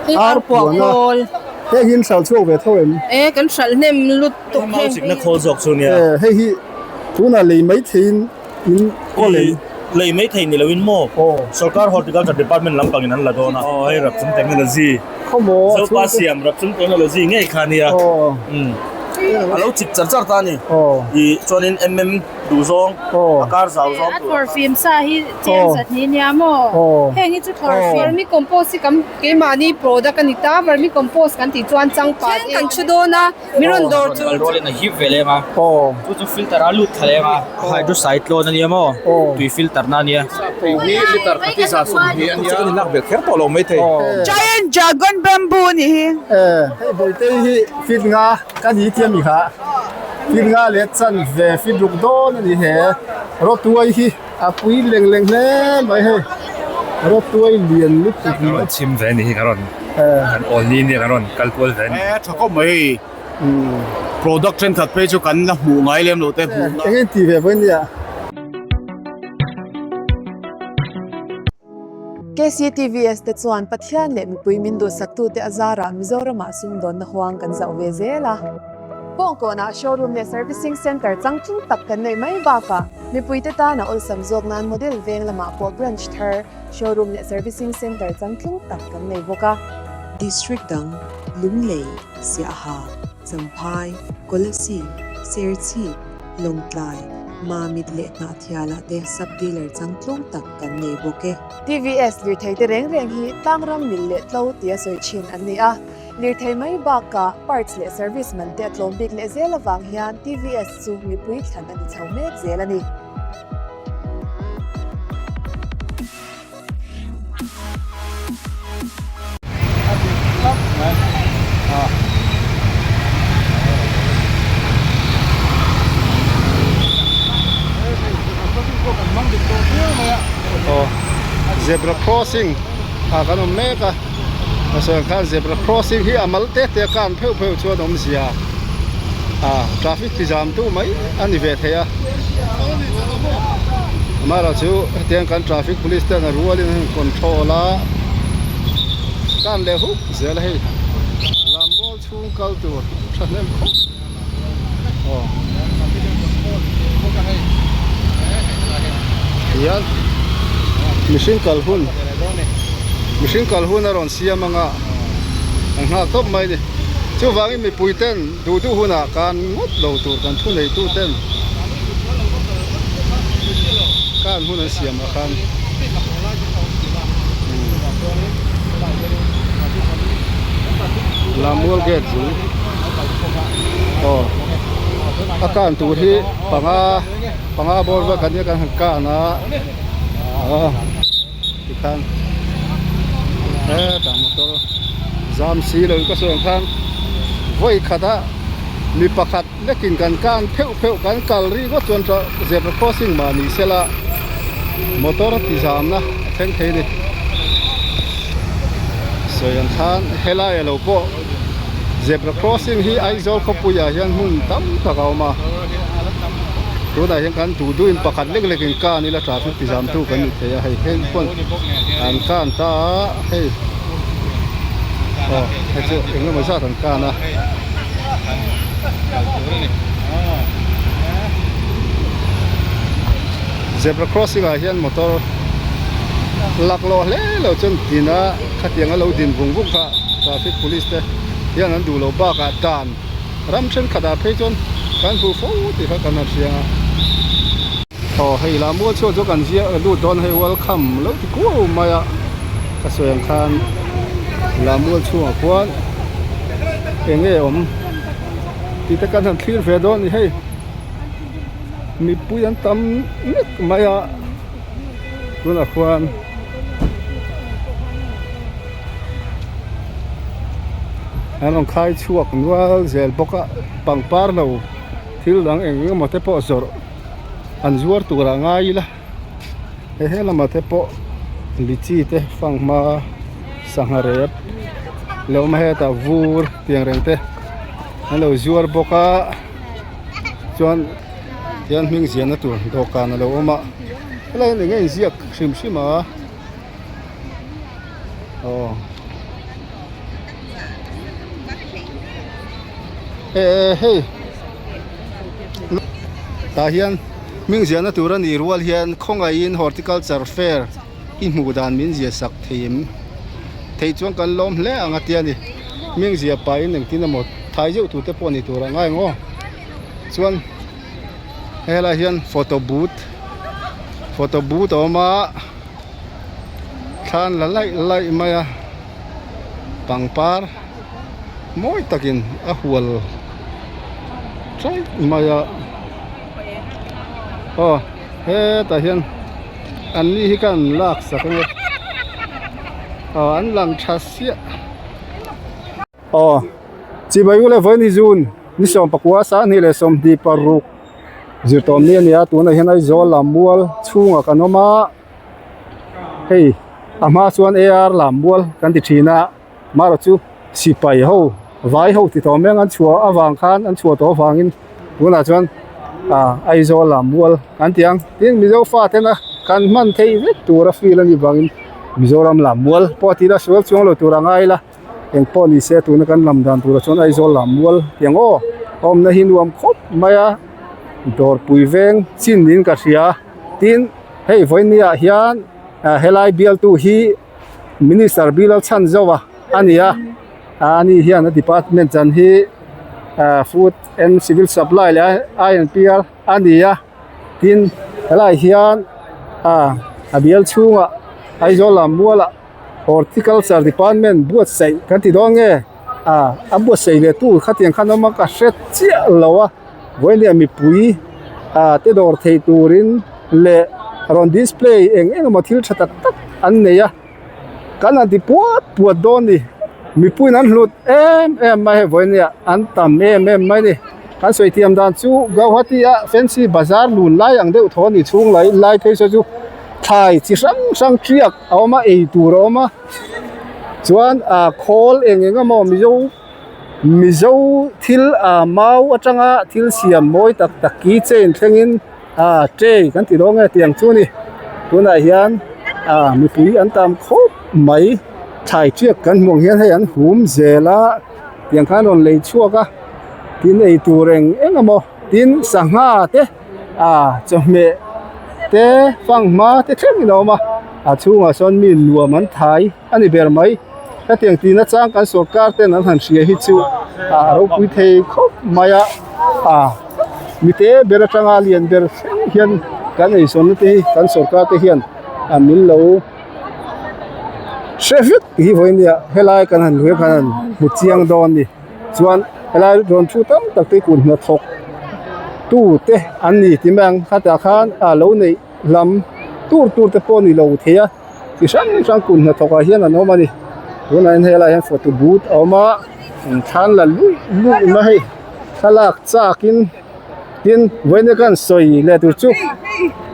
Hei ar puah khawl. Heng hi an hralh chhuak ve tho em? E kan hralh hnem lutuk heng hi. Mau chikna khawl zawk chu nia. E hei hi tunah lei mai theiin in kawl em? Lei mai thei ni loin maw? Sorkar Horticulture Department lampangin an la dawn a. Aw hei Rapchung Technology. Khawmaw Zopa siam Rapchung Technology ngei kha nia. A lo chik char char ta a ni. I chuanin MM duh zawng a kar zau zawng tur. A thawr fim sa hi cheng zat ni nia maw? Heng hi chu thawr fim. Vermi compost hi kan keimahni product a ni ta. Vermi compost kan tih chuan changpat em. Kan thu dawn a, mi rawn dawr chu. Kal rualin a hip ve lem a, chu chu filter a lut thla lem a. Hydrocyclone a nia maw? Tui filter na a nia. Thei hi liter khat hi 70 a nia. Chu kan inlak belh kher tawh lo mai thei. Giant Dragon Bamboo a nih hi. Hei Bawitei hi fit nga ka ni tia mi kha fit nga leh chan ve fit ruk dawn a ni he rawtuai hi a pui leng leng hle mai hei rawtuai lian lutuk mai. Ka rawn chhim ve a ni hi ka rawn kan awl ni nia ka rawn kal kual ve a ni. E tha khawp mai hei product thenkhat phei chu kan la hmuh ngai lem lo te hmuh Eng in ti ve vawi nia. KCTVS te chuan Pathian leh mipui min duhsaktute a zarah Mizoramah sumdawnna huang kan zauh ve zel a. Kawngkawnah showroom leh servicing centre changtlung tak kan neih mai bakah mipuite tana awlsam zawk nan model veng lamah pawh branch thar, showroom leh servicing centre changtlung tak kan nei bawk a. District dang, Lunglei, Siaha, Champhai, Kolasib, Serchhip, Lawngtlai, Mamit leh Hnahthialah te sub-dealer changtlung tak kan nei bawk e. TVS lirthei te reng reng hi tlangram mil leh tlo tia sawi thin an ni a, lirthei mai bakah parts leh service man te a tlawm bik leh zel avang hian TVS chu mipui thlan a ni chho mek zel a ni. Zebra crossing ah kan awm mek a a sawi ang khan zebra crossing hi a mal te te a kan pheuh pheuh chuan awmzia ah traffic ti zam tu mai a ni ve thei a amaherawhchu hetiang kan traffic police ten a rualin an control a kan leh huk zel a hei lammual chhung kal tur thahnem khawp aw tihian mihring kal hun mihring kal hun a rawn siam anga an nghak tawp mai a ni chuvangin mipui ten duh duh hunah kan ngawt lo tur kan thu nei tu ten kan hun an siam ah khan Lammual gate chu aw a kan tur hi panga panga bawr vel kan nia kan han kan a aw tikhan hetah motor zam si lo in ka sawi ang khan vawi khat a mi pakhat lekin kan kan pheuh pheuh kan kal ri ngawt chuan zebra crossing mah ni sela motor a ti zamna a thleng thei a ni sawi ang khan helai alo pawh zebra crossing hi Aizawl khawpuiah hian hmun tam tak a awm a tunah hian kan duh duhin pakhat lek lekin kan ila traffic ti zam tu kan ni thei a hei heng pawn an kan ta a hei aw hei chu eng emaw zat an kan a. Zebra crossing ah hian motor laklawh hle lo chuan din a khatiang a lo din vung vung kha traffic police te hian an duh loh bakah dan ram thenkhat ah phei chuan kan hmuh fo tih kha kan han hria a aw hei lah mual chhuak chu kan ziah lut dawn hei welcome lo ti kuau mai a ka sawi ang khan lah mual chhungah khuan eng nge awm tih te kan han thlir ve dawn a ni hei mipui an tam mek mai a tunah khuan. An rawn khai chhuak nual zel bawk a pangpar lo thil dang eng eng emaw te pawh zawrh an zuar tur ah ngai ila he he lamah te pawh lichi te fanghma sangha rep lo awm a hetah vur tiang reng te an lo zuar bawk a chuan tian hming ziahna tur dawhkan a lo awm a helai hian eng nge inziak hrim hrim a. Aw. Hei tah hian hming ziahna tur a nih rual hian khawngaihin horticulture fair i hmuh dan min ziah sak thei em theih chuan kan lawm hle ang a tia ni hming ziah pahin engtin emaw thai zeuh tur te pawh ni tur a ngai ang aw chuan helai hian photo booth photo booth a awm a thla an la laih laih mai a pangpar. Mawi takin a hual chaih mai a aw hetah hian an ni hi ka han lak sak ange aw an lang tha siah aw chibai ule vawiin hi june ni sawmpakua sanghnih leh 26 zirtawm ni a ni a tunah hian Aizawl lammual chhungah kan awm a hei a hma chuan ar lammual kan ti thin a. Mara chu sipai ho vai ho ti tawh mek an chhuah avang khan an chhuah tawh avangin tunah chuan ah Aizawl ah mual an ti ang tin Mizo fa tena kan hman theih vek tur a field a nih vangin Mizoram lah mual pawh a tih la sual chuang lo tur a ngai la eng pawh ni se tuna kan lam dan turah chuan Aizawl lah mual ti ang aw a awmna hi nuam khawp mai a dawrpui veng chin niin ka hria tin hei vawiin ah hian helai bialtu hi. Minister Bilal Chhanzova a ni a ani hian a department chan hi Food and Civil Supply leh I&P a ni a tin helaiah hian a bial chhungah Aizawl lam mualah Horticulture department buatsaih kan ti dawn nge a buatsaih leh tur khatiang khan awm a ka hre chiah lo a vawiin mipui te dawr theih turin leh rawn display eng eng emaw thil tha tak tak an nei a kan han ti puat puat dawn a ni mipuiin an hlut em em mai hei vawiin an tam em em mai a ni kan sawi thiam dan chu Guwahati a fancy bazar lun lai ang deuh thaw a ni chhung lai lai phei saw chu thlai chi hrang hrang tiak a awm a ei tur a awm a chuan ah khawl eng eng emaw mizo. Mizo thil ah mau atanga thil siam mawi tak tak key chain thlengin ah tray kan ti dawn nge tiang chu a ni tunah hian ah mipui an tam khawp mai thlai tiak kan hmuh ang hian hei an hum zel a tiang khan an rawn lei chhuak a tin ei tur eng eng emaw tin sangha te ah chawhmeh te fanghma te thlengin a awm a a chhungah sawn mi nuam an thai. a ni ber mai hetiang tihna chang kan sorkar ten an han hria hi chu a ropui thei khawp mai a ah mite ber atanga lian ber thleng hian kan eizawnna te hi kan sorkar te hian a min lo hre vek tih hi vawiin nia helai kan han hmuh hian kan han hmu chiang dawn a ni chuan helai rawn thu tam tak te kut hnathawk tu te an ni tih mai ang khatah khan a lo neih lam tur tur te pawh a ni lo thei a. Chi hrang hrang kut hnathawk ah hian an awm a ni tunah hian helaiah hian photo booth a awm a thlan la luih luih mai hei thlalak chak in tin vawiin khan sawi leh tur chu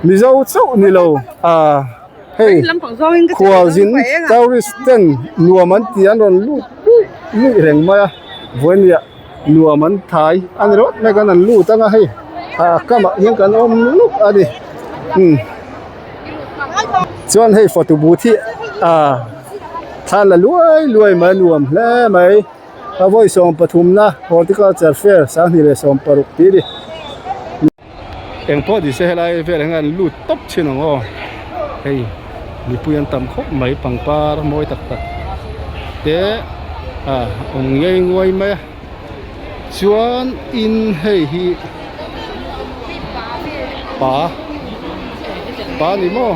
mizo chauh ni lo ah hei khualzin tourist ten nuam an ti an rawn lut luih luih reng mai a vawiin ah nuam an thai a ni rawt mai khan an lut ang a hei ah kamah hian kan awm luk a ni umm. Chuan hei photo booth hi ah thla la luai luai mai a nuam hle mai a vawi 13 na horticulture fair 2016 tih a ni. Engpawh ni se helai vel hian an lut tawp thin ang aw hei mipui an tam khawp mai pangpar mawi tak tak te ah awm ngei nguai mai a chuan in hei hi pa pa ni maw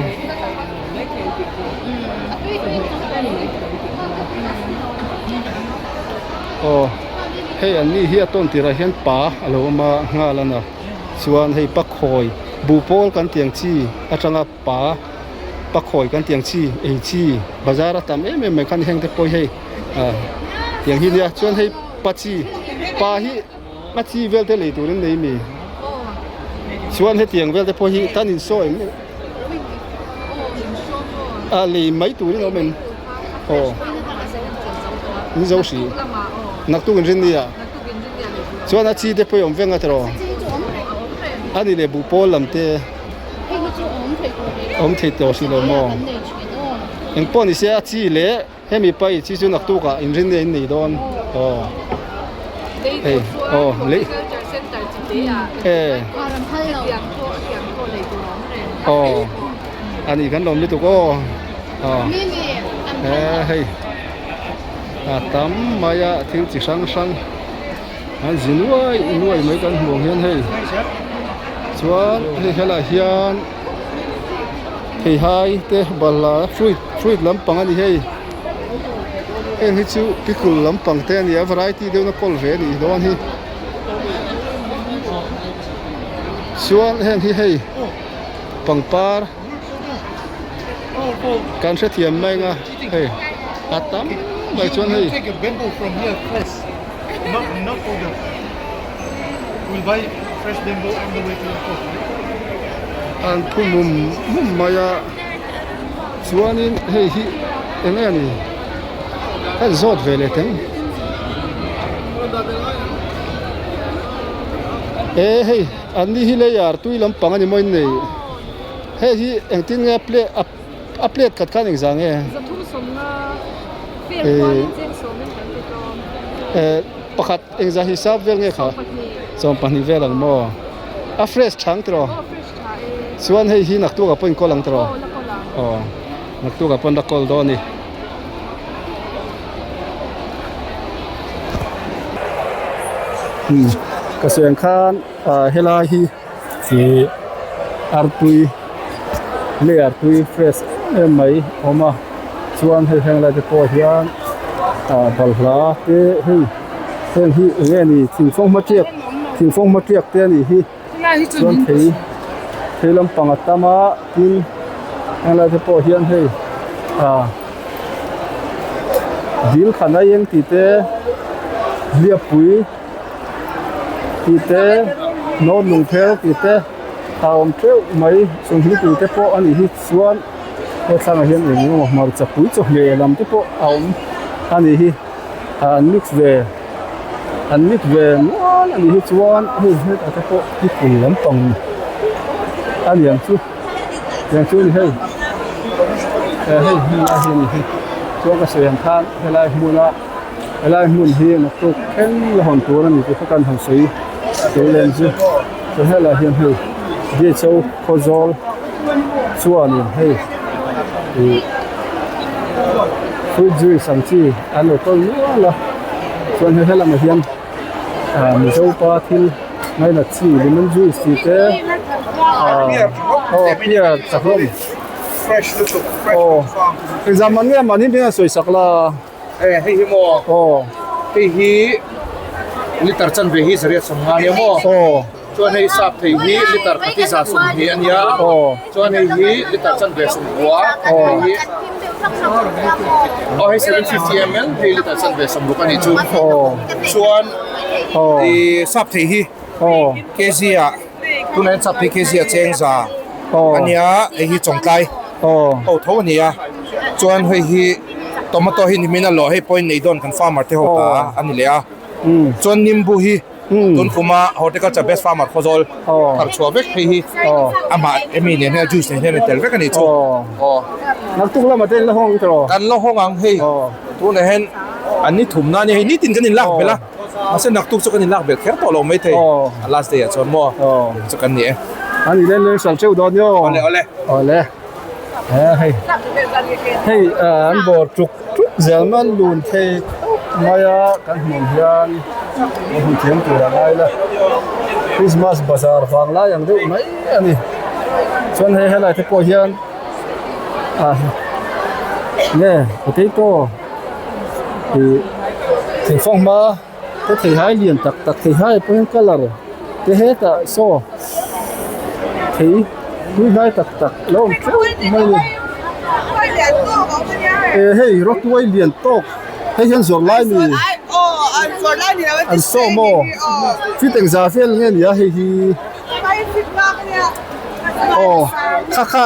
aw hei an ni hi a tawn tirah hian pa a lo awm a nghal a na chuan hei pakhawi buhpawl kan tih ang chi atanga pa pakhawi kan tih ang chi ei chi bazar a tam em em mai khan heng te pawh hi hei ah tiang hi nia chuan hei pa chi pa hi a chi vel te lei turin nei mi chuan hetiang vel te pawh hi tan in saw em a lei mai turin a awm em aw ni zo hri naktuk in rin nia chuan a chi te pawh hi awm vek a tiraw a ni leh buhpawl lam te. Awm thei tawh si lo maw? Engpawh ni se a chi leh hemi pai chi chu naktuk ah inrin nge in nei dawn aw. Hei aw lei e aw ani kan lawm lutuk aw aw e hei a tam mai a thil chi hrang hrang an zi nuai nuai mai kan hmuh ang hian hei chuan hei helaiah hian theihai te balhla fruit fruit lampang a ni hei. Heng hi chu pickle lampang te a ni a variety deuh na kawl ve a nih dawn hi chuan heng hi hei pangpar kan hrethiam mai ang a hei a tam mai chuan hei an thu mum mum mai a. Chuanin hei hi eng nge ni ka zawt ve leh teng e hei an ni hi layer tui lampang a ni maw in nei hei hi engtin nge plate a plate khat khan engzah nge e pakhat engzah hisap vel nge kha 12 vel ang maw a fresh chang tiraw. Chuan hei hi naktuk ah pawh in kawl ang tawh aw naktuk ah pawh an la kawl dawn a ni. Ka sawi ang khan ah helai hi ih artui lei artui fresh em em mai a awm a chuan hei heng lai te pawh hian ah balhla te hei heng hi eng nge ni thingfawng hmatiak thingfawng hmatiak te a nih hi. Chuan thei thei lampang a tam a tin helai te pawh hian hei ah dil khan a eng tih te hliappui tih te nawn lung phel tih te a awm teuh mai chung thingpui te pawh a nih hi chuan he thlangah hian eng emaw hmarcha pui chawhmeh lam te pawh a awm a nih hi ah an mix ve. An mit ve nual a nih hi chuan hei hetah te pawh pickle lampang a ni ang chu tiang chu a ni hei eh hei hmun lai hi a ni hi chuan ka sawi ang khan helai hmuna helai hmun hi naktuk thleng la hawn tur a ni tih kha kan han sawi tel lem chu chuan helai hian hei DHO Khawzawl chuanin hei ih fruit juice ang chi an lo tawn nual a chuan hei helamah hian ah mizo pa thil ngainat chi lemon juice tih te ah aw pear chak hlawm aw engzah man nge mahni hming a sawi sak la. Hei hi maw hei hi liter chanve hi zariat sawmnga nia maw chuan hei sap thei hi liter khat hi za sawmhnih a nia chuan hei hi liter chanve sawmkua hei hi aw hei 750 ml hei liter chanve sawmruk a nih chu chuan ih sap thei hi kg ah tunah hian sap thei kg ah cheng za a nia hei hi chawngtlai ho tho a ni a chuan hei hi tomato hi nimin a lawh hei pawhin nei dawn kan farmer te ho ta a ni leh a chuan nimbu hi tun kuma horticulture best farmer Khawzawl thar chhuah vek phei hi amah emi nen hian juice nen hian a tel vek a ni chu aw naktuk lamah te in la hawng ang tawh kan la hawng ang hei tunah hian an ni thum na a ni hei nitin kan inlak belh a mahse naktuk chu kan inlak belh kher tawh lo maithei a last day ah chuan maw chu kan ni e a ni len len hral teuh dawn nio awle awle awle hei hei an bawr tuk tuk zel mai an lun thei khawp mai a kan hmuh hian a hmu thiam tur a ngai la Christmas bazar vang lai ang deuh mai a ni chuan hei helai te pawh hian ah nge potato ih thingfang hma te theihai lian tak tak theihai pawh hian colour te hetah saw thei tui hnai tak tak lo awm teuh mai a ni eh hei rawtuai lian tawk hei hian zawrh lai ni an sawm aw fit engzah vel nge ni a hei hi aw kha kha.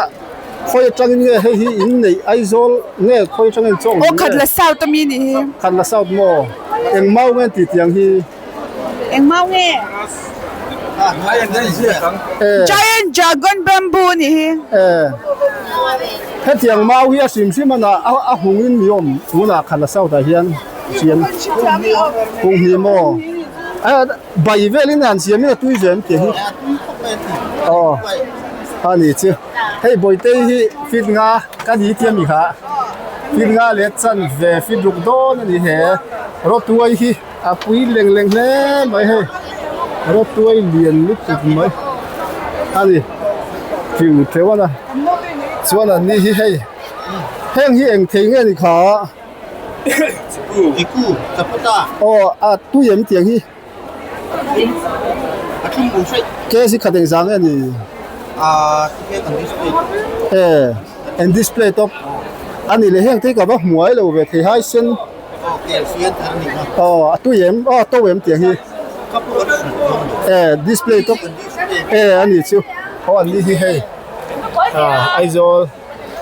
Khawi atangin nge hei hi in neih Aizawl nge khawi atangin chawng Aw Khatla South ami nih hi. Khatla South maw? Eng mau nge tih tiang hi? Eng mau nge? Giant Dragon Bamboo nih hi. Eh. Hetiang mau hi a hrim hrim a a hungin mi awm tunah Khatla South ah hian hriam. Hung hnih maw? Bai velin an siam in a tui ve an tih hi. Aw a ni chu hei bawihte hi fit nga ka ni tia mi kha fit nga leh chan ve fit ruk dawn a ni he rawtuai hi a pui leng leng hle mai hei rawtuai lian lutuk mai a ni tiu teuh a na chuan an ni hi hei heng hi eng thei nge ni kha. Aw a tui em tiang hi kg khat eng zang nge ni e an display tawp a nih leh heng te hi ka va hmuai lo ve thei hai sen aw a tui em aw a to em tiang hi e display tawp e a nih chu aw an ni hi hei Aizawl.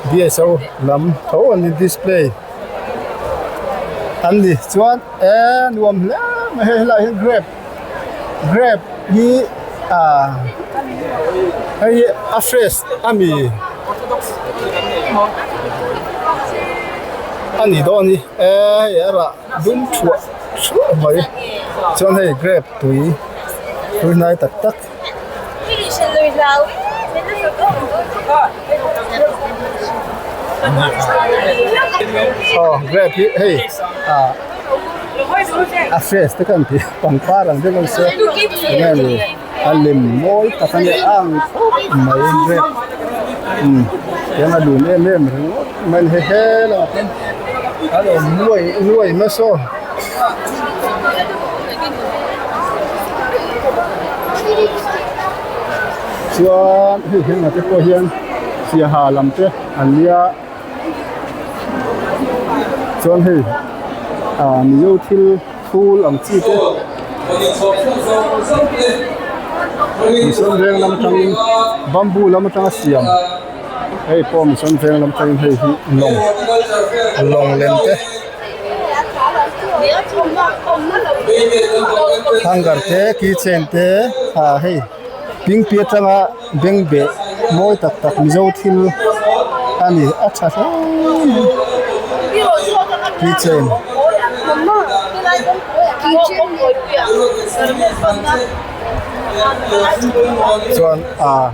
DSO lam tho an ni display an ni chuan eee nuam hle mai hei helaiah hian grape grape hi ah hei hi a fresh a mi a ni dawn a ni eee hei a rah dum thuah thuah mai chuan hei grape tui tui hnai tak tak. Aw grape hi hei ah a fresh te khan ti pangpar ang deuh ang se enge ni a lem mawi tak a nia a ang khawp mai grape umm tiang a lum em em ringawt mai a ni hei helaiah khian a lo nuai nuai nasa aw. Chuan hei heng te pawh hian siaha lam te an nia chuan hei ah mizo thil phul ang chi te mission veng lam atangin bamboo lam atanga siam hei pawh mission veng lam atangin hei hi lawng lawng lem te. Hanger te keychain te ah hei pingpi atanga bengbeh mawi tak tak mizo thil a ni a tha hle mai keychain. Chuan ah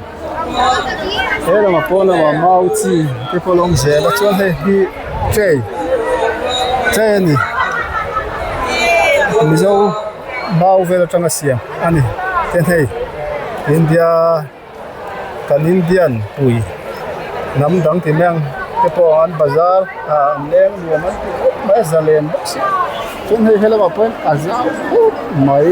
he lamah pawn lamah mau chi te pawh a lo awm zel a chuan hei hi tray tray a ni mizo mau vel atanga siam a ni tin hei india kan indian pui hnam dang ti mai ang te pawh an bazar ah an leng nuam an ti khawp mai a zalen bawk sia chuan hei helamah pawh hian a zau khawp mai.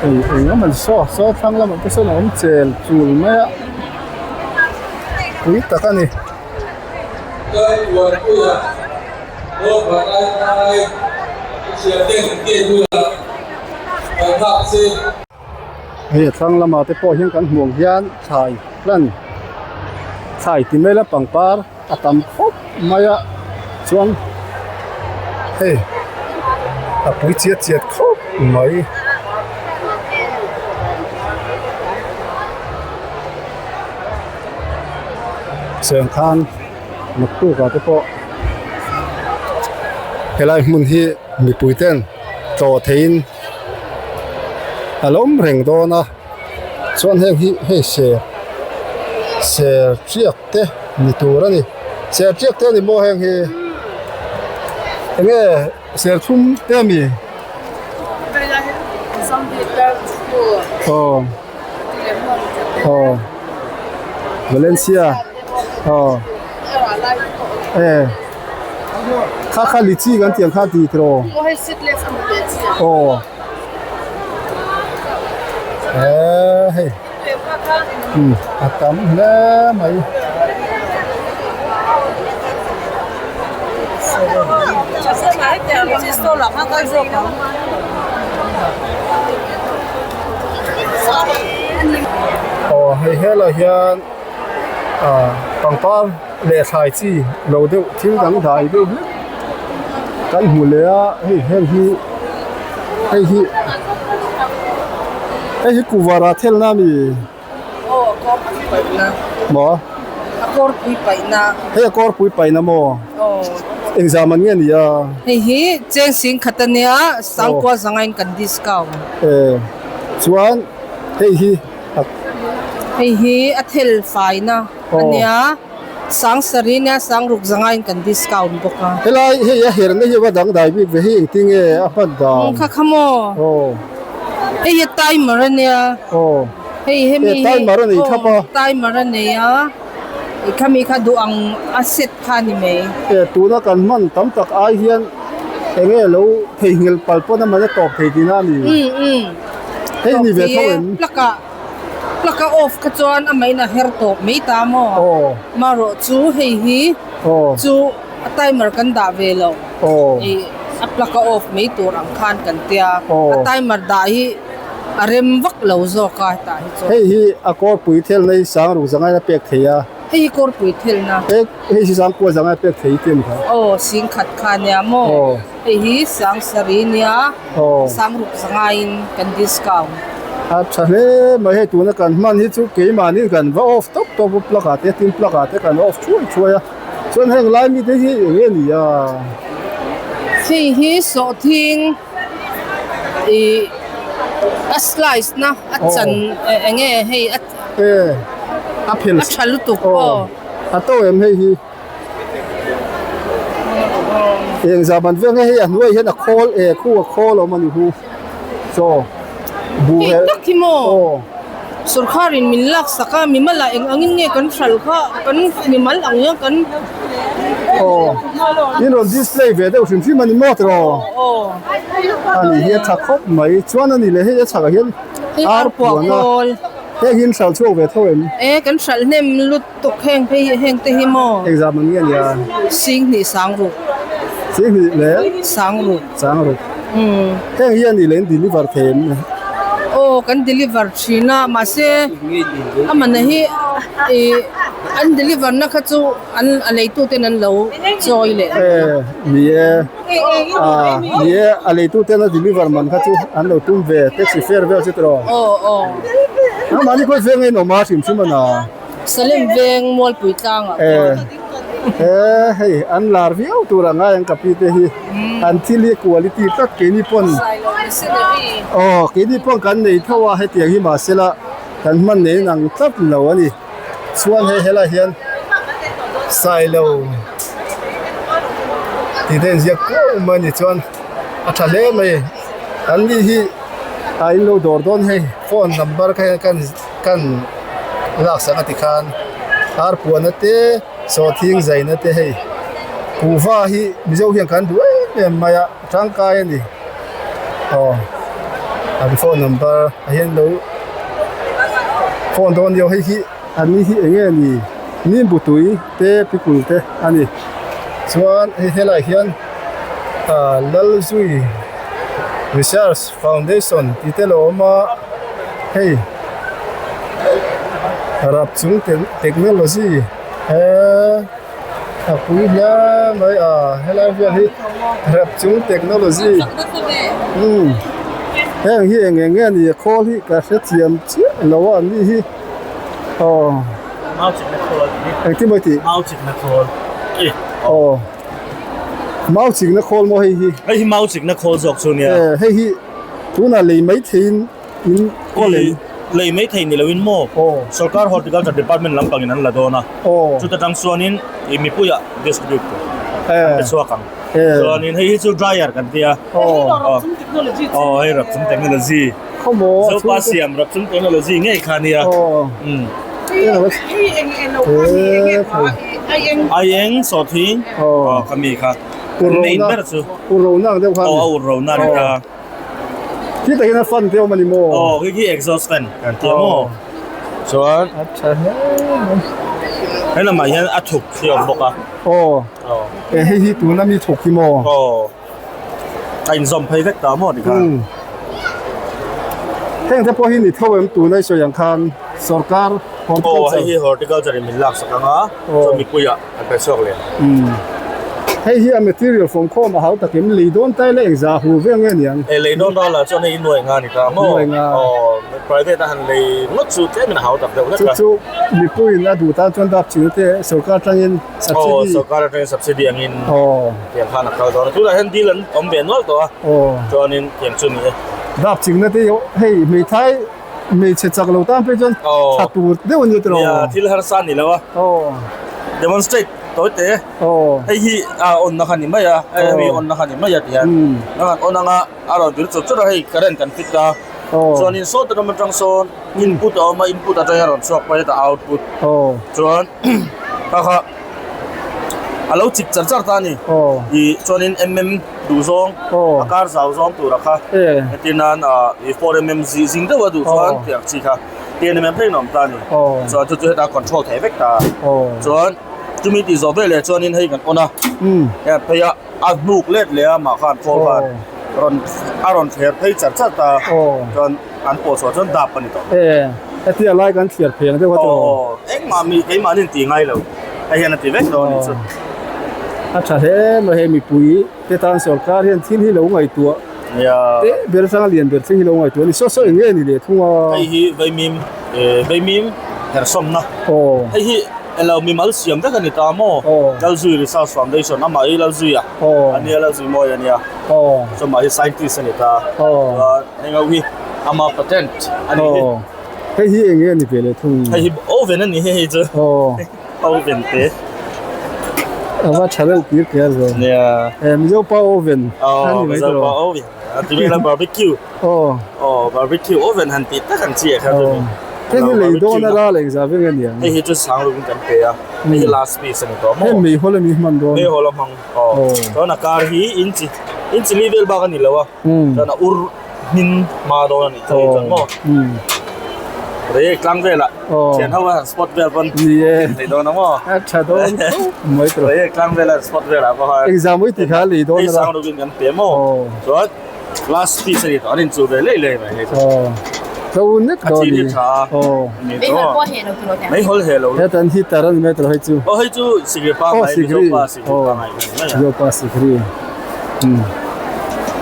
Eng eng emaw saw saw thlang lamah te sawn a awm chel chul mai a pui tak a ni. Hei a thlang lamah te pawh hian kan hmuh ang hian thlai hlan thlai ti mai la pangpar a tam khawp mai a chuan hei a pui chiat chiat khawp mai. Chengkhan naktuk ah te pawh helai hmun hi mipui ten tlawh theiin a lo awm reng dawn a chuan heng hi hei ser ser tiak te ni tur a ni ser tiak te a ni maw heng hi enge serthlum te a mi aw aw Valencia aw e kha kha lichi kan tih ang kha ti tiraw aw eee hei umm a tam hle mai. Aw hei helaiah hian ah pangpar leh thlai chi lo deuh thil dang dai deuh hlek kan hmu leh a hei heng hi hei hi hei hi kuhvara thelna a ni maw hei a kawrpui paihna maw. Engzah man nge ni a? Hei hi cheng sing khat a nia, sangkua zangain kan discount. E, chuan hei hi a. Hei hi a thel faina a nia, sang sarih nia sangruk zangain kan discount bawk a. Helai hei a herna hi va dangdai bik ve, hei engtin nge a hman dan? Kha kha maw? Hei hi timer a nia. Hei hemi hi timer a nei thap a. Timer a nei a. I khami kha duh ang a set kha ni mai. E tuna kan hman tam tak ai hian enge lo theihnghilh pal pawn a man a tawp thei tihna a ni. Umm umm. Hei ni ve tho em? Plug ah plug a off kha chuan a main a her tawp mai ta maw? Aw. Marawh chu hei hi Aw. chu a timer kan dah ve lo. Aw. I a plug a off mai tur ang khan kan tia. Aw. A timer dah hi a rem vak lo zawk a hetah hi chuan. Hei hi a kawrpui thelna hi sang ruk zangai a pek thei a. Hei hi kawrpui thelna. He hei hi sang kua zangai a pek thei ti a ni kha. Aw sing khat kha nia maw. Aw. Hei hi sang sarih nia. Aw. Sang ruk zangaiin kan discount. A tha hle mai hei tuna kan hman hi chu keimahni kan va off tawp tawp a plug ah te tin plug ah te kan off thuai thuai a chuan heng lai mite hi eng nge ni a. Hei hi sawhthing. Ih a slice na a chan eng nge hei a a phel a tha lutuk aw a to em hei hi eng zah ban veng hei a hnuai hian a khawl e khu a khawl a awm a ni hu chaw buh hei tak hi maw sorkar in min lak sak a mimal ah eng angin nge kan hral kha kan mimal ang hian kan aw in rawn display ve deuh hrim hrim a ni maw tiraw a ni hi a tha khawp mai chuan a ni leh hei a chhakah hian ar puan a heng hi an hral chhuak ve tho em e kan hral hnem lutuk heng phei hi heng te hi maw engzah man nge nia singhnih sangruk singhnih leh sangruk sangruk heng hi a ni leh in deliver thei em aw kan deliver thin a mahse a man hi ih an deliver na kha chu an a leitu ten an lo chawi leh e ni e ah ni e a leitu ten a deliver man kha chu an lo tum ve taxi fare vel chu tiraw aw aw nangmahni khawi veng a inawm a hrim hrim a na. Salem veng Mualpui tlangah chuan e hei an lar viau tur ang ngai ang ka pi te hi an thil hi quality tak keini pawn aw keini pawn kan nei tho a hetiang hi mahsela kan hman nei in ang tlat lo a ni chuan hei helai hian Sailo tih te inziak kuau mai a ni chuan a tha hle mai an ni hi a in lo dawr dawn hei phone number kha hian kan Kan laksak a ti khan ar puana te sawhthing zaina te hei kuhva hi Mizo hian kan duh em em mai a tangkai a ni aw an phone number ah hian lo phone dawn lio hei hi an ni hi eng nge ni nimbu tui te pikul te a ni chuan hei helaiah hian ah Lalzui research Foundation tih te lo awm a hei rap chung technology he a pui hle mai a helai vel hi rap chung technology umm heng hi eng eng nge a ni a khawl hi ka hrethiam chiah lo a an ni hi aw engtin maw i tih aw. Mau chikna khawl maw hei hi? Hei hi mau chikna khawl zawk chu nia. E hei hi tunah lei mai theiin in kawl em? Lei mai thei ni loin maw? Aw. Sorkar Horticulture Department lampangin an la dawn a. Aw. Chuta tang chuanin i mipuiah distribute tur E. an pe chhuak ang. E. Chuanin hei hi chu dryer kan tia. Aw. Aw. Aw hei rapchung technology. Khaw maw a Zopa chhungte. siam rapchung technology ngei kha nia. Aw. Umm. Aieng sawhthing aw ka mi kha main ber chu urona ang deuh kha aw a urona ni ta khi tak hian a fan te awm a ni maw aw khi khi exhaust fan kan tia maw chuan a tha hle mai he lamah hian a thuk hi a awm bawk a aw e hei hi tuna mi thuk hi maw aw A inzawm phei vek ta maw tikhan? Heng te pawh hi ni tho em tuna i sawi ang khan sorkar horticulture. Aw hei hi horticulture in min lak sak ang a, chuan mipuiah an pe chhuak leh. Hei hi a material fawmkhawm a hau takin lei dawn tai la engzah hu vel nge niang? Hei lei dawn ral ah chuan hei nuai nga ni ta maw? Nuai nga. Aw private a han lei ngawt chu tlem in a hau tak deuh hlek a. Chu chu mipuiin a duh tan chuan dap chhina te sorkar atangin subsidy. Aw sorkar atangin subsidy angin aw tiang khan a kal dawn a. Tunah hian deal an awm ve nual tawh a. Aw. Chuanin tiang chu ni e. Dap chhina te hei hmeithai Hmeichhe chak lo tan phei chuan tha tur deuh a ni tiraw? Nia, thil harsa a ni lo a. Demonstrate tawi te. Hei hi a on na kha ni mai a, hei hi on na kha ni mai a ti hian. A han on anga a rawn vir chawt chawt a, hei current kan fit a. Chuanin sawta ram atang sawn input a awm a, input atangin a rawn chhuak phei a, output. Chuan kha kha a lo chik char char ta a ni. Ih chuanin mm duh zawng a kar zau zawng tura kha entir nan ah ih 4 mm zing deuh a duh chuan tiang chi kha ten mm phei in a awm ta a ni. Chuan chu chu heta control theih vek ta chuan chumi tih zawh veleh chuanin hei kan on a hei a phei a a hnuk let leh a mah khan khawl khan rawn a rawn thler phei char char ta chuan an pawh chhuah chuan dap a ni tawh. Hetia lai kan thliar phei ang deuh a tawh. Aw engmah mi keimahni an tih ngai lo hei hian a ti vek dawn a nih chu. A tha hle mai hei mipui te tan sorkar hian thil hi lo ngaihtuah teh ber atanga lian ber thleng hi lo ngaihtuah a ni saw saw eng nge ni leh thung a. Hei hi vaimim vaimim herhsawmna hei hi elo mimal siam vek a ni ta maw Lalzui Research Foundation amah hi Lalzuia a nia Lalzui mawi a nia chumah hi scientist a ni ta chuan heng ho hi ama patent a ni hi. Hei hi eng nge ni ve leh thung? Hei hi oven a ni hei chu. Oven te. A va tha deuh kir kher zo. Nia. Eh Mizo pa oven. Aw Mizo pa oven. A ti vela barbecue. Aw. Aw barbecue oven han tih tak ang chi ah kha chu ni. Hei hi lei dawn a ral engzah veng a niang. Hei hi chu sang lukin kan pe a. Hei hi last piece a ni tawh maw? Hei meihawl a ni hman dawn. Meihawl a hmang. Aw. Chuan a kar hi inchi inchi li vel bak a ni lo a. Chuan a ur hmin hma dawn a nih chu chuan maw rei tlang velah thian ho a han spot vel pawn nei dawn a maw a tha dawn khawp mai tawh rei tlang velah spot velah pawh khan exam ui ti kha lei dawn a sang rukin kan pe maw chuan last piece a ni tawh an inchuh ve lei lei mai hei chu zo nek dawn ni tha mei hawl he lo hetan heater a ni mai tawh hei chu aw hei chu sikri pa ngai mizo pa sikri pa ngai mizo pa sikri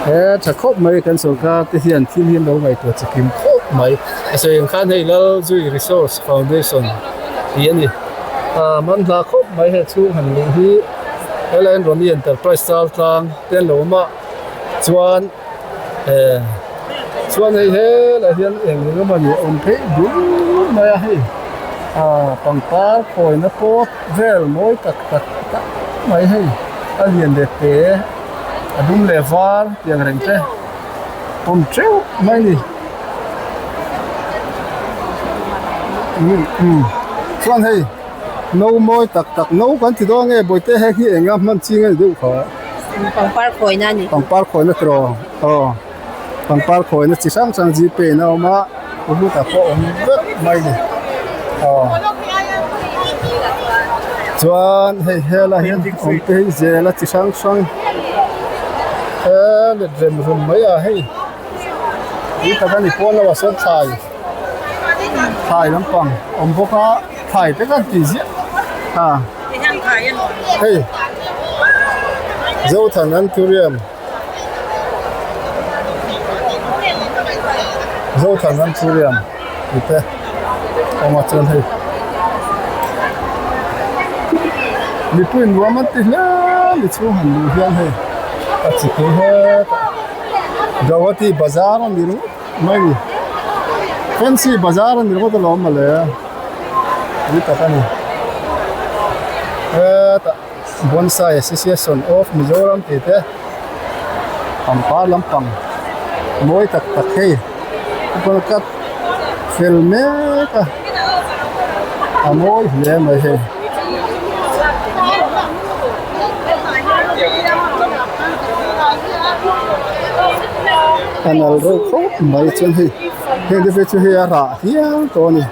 He tha khawp mai kan sorkar te hian thil hi an lo ngaihtuah chi kim khawp mai. A sawi ang khan hei Lalzui Resource Foundation tih a ni. Aaa man hla khawp mai hei chhung han luh hi helai an Ronnie Enterprise chal tlang te an lo awm a chuan eh chuan hei helai hian eng eng emaw ni awm phei bur mai a hei aaa pangpar khawina pawt vel mawi tak tak tak mai hei a lian leh te a dum leh var tih ang reng te awm teuh mai a ni umm chuan hei no mawi tak tak no kan ti dawn nge bawihte heng hi eng a hman ching a ni deuh kha pangpar khawina a ni pangpar khawina tiraw aw pangpar khawina chi hrang hrang g pay in a awm a hetah pawh awm vek mai a ni aw chuan hei helaiah hian awm te hi zel a chi hrang hrang he let rem rum mai a hei tui tak a ni pawn lamah sawn thlai thlai lampang awm bawk a thlai te khan tih ziah a hei Zothan Anthurium. Zothan Anthurium tih te awm a chuan hei mipui nuam an ti hle ni chhung han luh hian hei a chi phei hetah Guwahati bazar a ni ringawt mai a ni fancy bazar a ni ringawt alawm mawle tui tak a ni hetah. Bonsai Association of Mizoram tih te pangpar lampang mawi tak tak hei coconut cut fel mek a a mawi hle mai hei. A nal reuh khawp mai chuan hei heng te phei chu hei a rah hial tawh a ni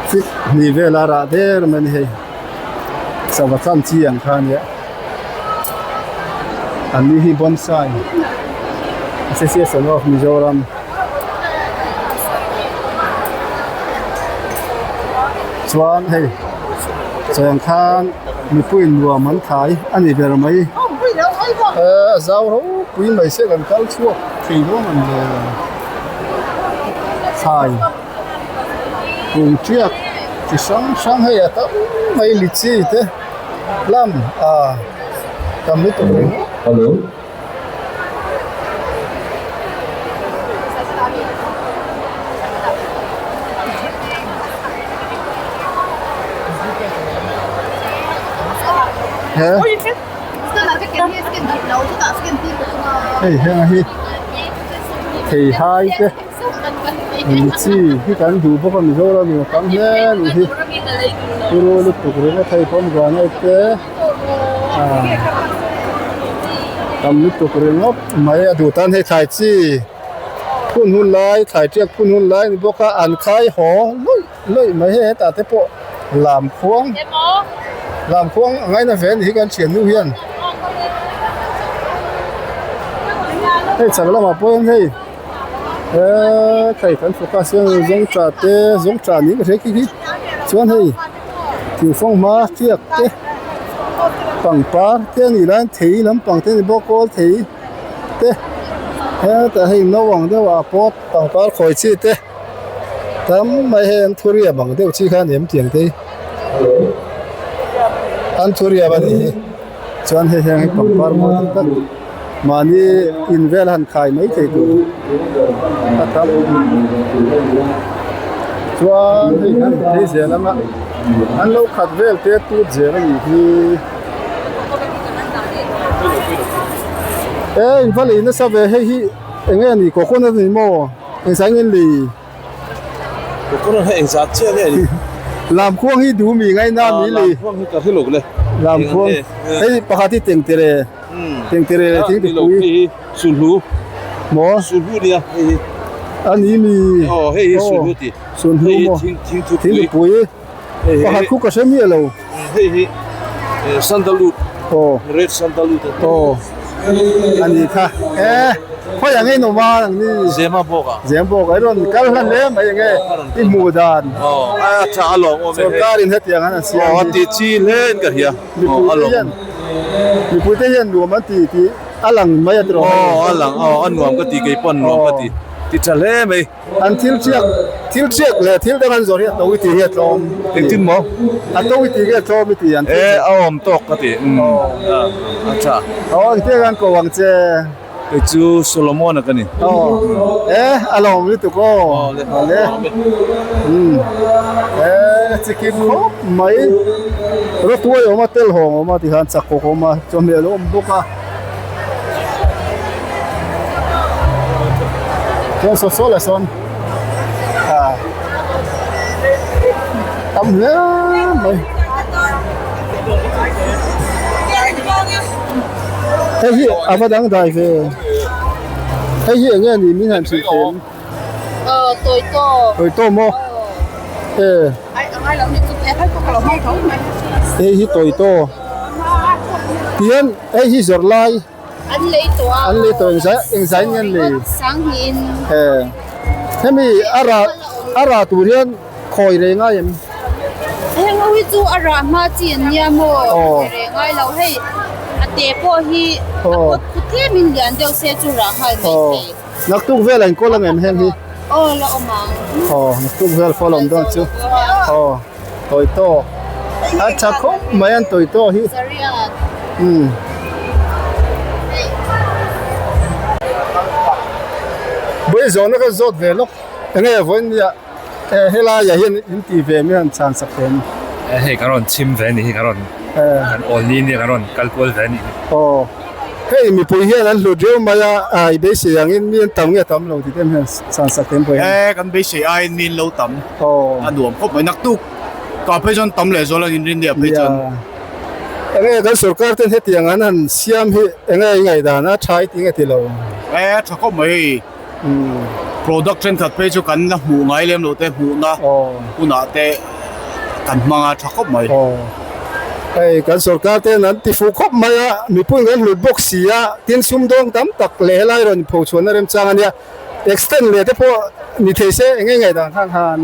fit hnih vel a rah der mai a ni hei. Sava chan chi ang kha ania an ni hi bonsai association of Mizoram chuan hei chawng khan. Mipuiin nuam an thai a ni ber mai. A zau ropui mai se kan kal chhuak thei dawn ang le. Thlai kung tiak chi hrang hrang hei a tam mai litchi te lam a tam lutuk ringawt. Hei heng hi theihai te litchi hi kan duh bawk a Mizoram in a tam hle a nih hi turu lutuk ringawt hei pomegranate te. Tam lutuk ringawt mai a duh tan hei thlai chi phun hun lai thlai tiak phun hun lai a ni bawk a an khai haw lawih lawih mai hei hetah te pawh lam khuang lam khuang a ngaina ve a ni hi kan thiannu hian hei chak lamah pawh hian hei eee thei kan focus hian zawngtah te zawngtah niin ka hria khi khi chuan hei. Thingfawng hma tiak te pangpar te a nih laiin thei lampang te a ni bawk kawl thei te hetah hei naupang deuh ah pawh pangpar khawi chi te tam mai hei an thuriam ang deuh chi kha a ni em tiang te hi an thuriam a nih hi chuan hei hian pangpar mawi tak tak mahni in vel a han khai mai thei tur a tam chuan hei kan phei zel ang a an lo khat vel te tut zel a nih hi e in va lei nasa ve hei hi eng nge a ni coconut a ni maw engzah nge an lei. Coconut hi engzat chiah nge ni? Lamkhuang hi duh mi ngai na mi li. Lamkhuang hi ka hre lo le. Lamkhuang hei pakhat hi tengtere tengtere leh thingtupui. Hei hi sulhnu. Maw? Sulhnu nia hei hi. A ni mi. Aw hei hi sulhnu ti. Sulhnu maw? Hei hi thingtupui. Thingtupui. Pakhat khu ka hre miah lo. Hei hi sandalwood. Aw. Red sandalwood. Aw. A ni kha. E khawi ang in awm a ang ni. Zema bawk a. Zema bawk a. I rawn kal hlan hle mai enge i hmuh dan. Aw a tha a lawm awm e. Sorkar in hetiang an siam hi. Aw a ti chi hle in ka hria. Mipui te hian mipui te hian nuam an ti tih a lang mai a tiraw. Aw a lang aw a nuam ka ti keipawh nuam ka ti. Ti tha hle mai. An thil thiak thil thiak leh thil dang an zawrh hi a to i tih hi a tlawm. Engtin maw? A to i tih hi a tlawm i tih an thil E a awm tawk ka ti. A tha. Aw engtiang hian ko ang che? Kei chu Solomon a ka ni. Aw e a lawm lutuk aw. Aw le. E chikim khawp mai. Rawtuai awm a telhawng awm a tikhan chakawk awm a chawhmeh a lo awm bawk a. Chuan saw saw leh sawn ah tam hle mai hei hi a va dang dai ve hei hi eng nge ni min han hrilh thei em tawitaw maw e hei hi tawitaw tihian hei hi zawrh lai. An lei tawh a. An lei tawh engzai engzai nge an lei? Sangniin. E hemi a rah a rah tur hian khawi reng ngai em? Heng ho hi chu a rah hma chi an nia maw? Khawi reng ngai lo hei a te pawh hi a kawt khu tlem in lian deuh se chu rah nghal mai thei. Naktuk vel a inkawl ang em heng hi? Aw la awm ang. Aw naktuk vel pawh la awm dawn chu. Aw tawi tawk a tha khawp mai an tawi tawk hi. Umm. Vawi zawhna ka zawt ve lawk enge vawiin nia helai ah hian in ti ve mi han chhan sak em? Hei ka rawn chhim ve anih hi ka rawn kan awl ni nia ka rawn kal kual ve anih hi. Aw hei mipui hian an hlut riau mai a i beisei angin mi an tam nge tam lo tih te hian chhan sak em vawiin? E kan beisei aiin mi an lo tam a nuam khawp mai naktuk ka phei chuan tam leh zual an inrin nia phei chuan. Enge kan sorkar ten hetiang an han siam hi enge i ngaihdan a tha i ti nge ti lo? E tha khawp mai hei product thenkhat phei chu kan la hmuh ngai lem lo te hmuhna hunah te kan hmang a tha khawp mai. Hei kan sorkar ten an ti fuh khawp mai a mipui kan hlut bawk si a tin sumdawng tam tak leh helai rawn phochhuahna remchang a nia extend leh te pawh ni thei se enge i ngaihdan khan khan.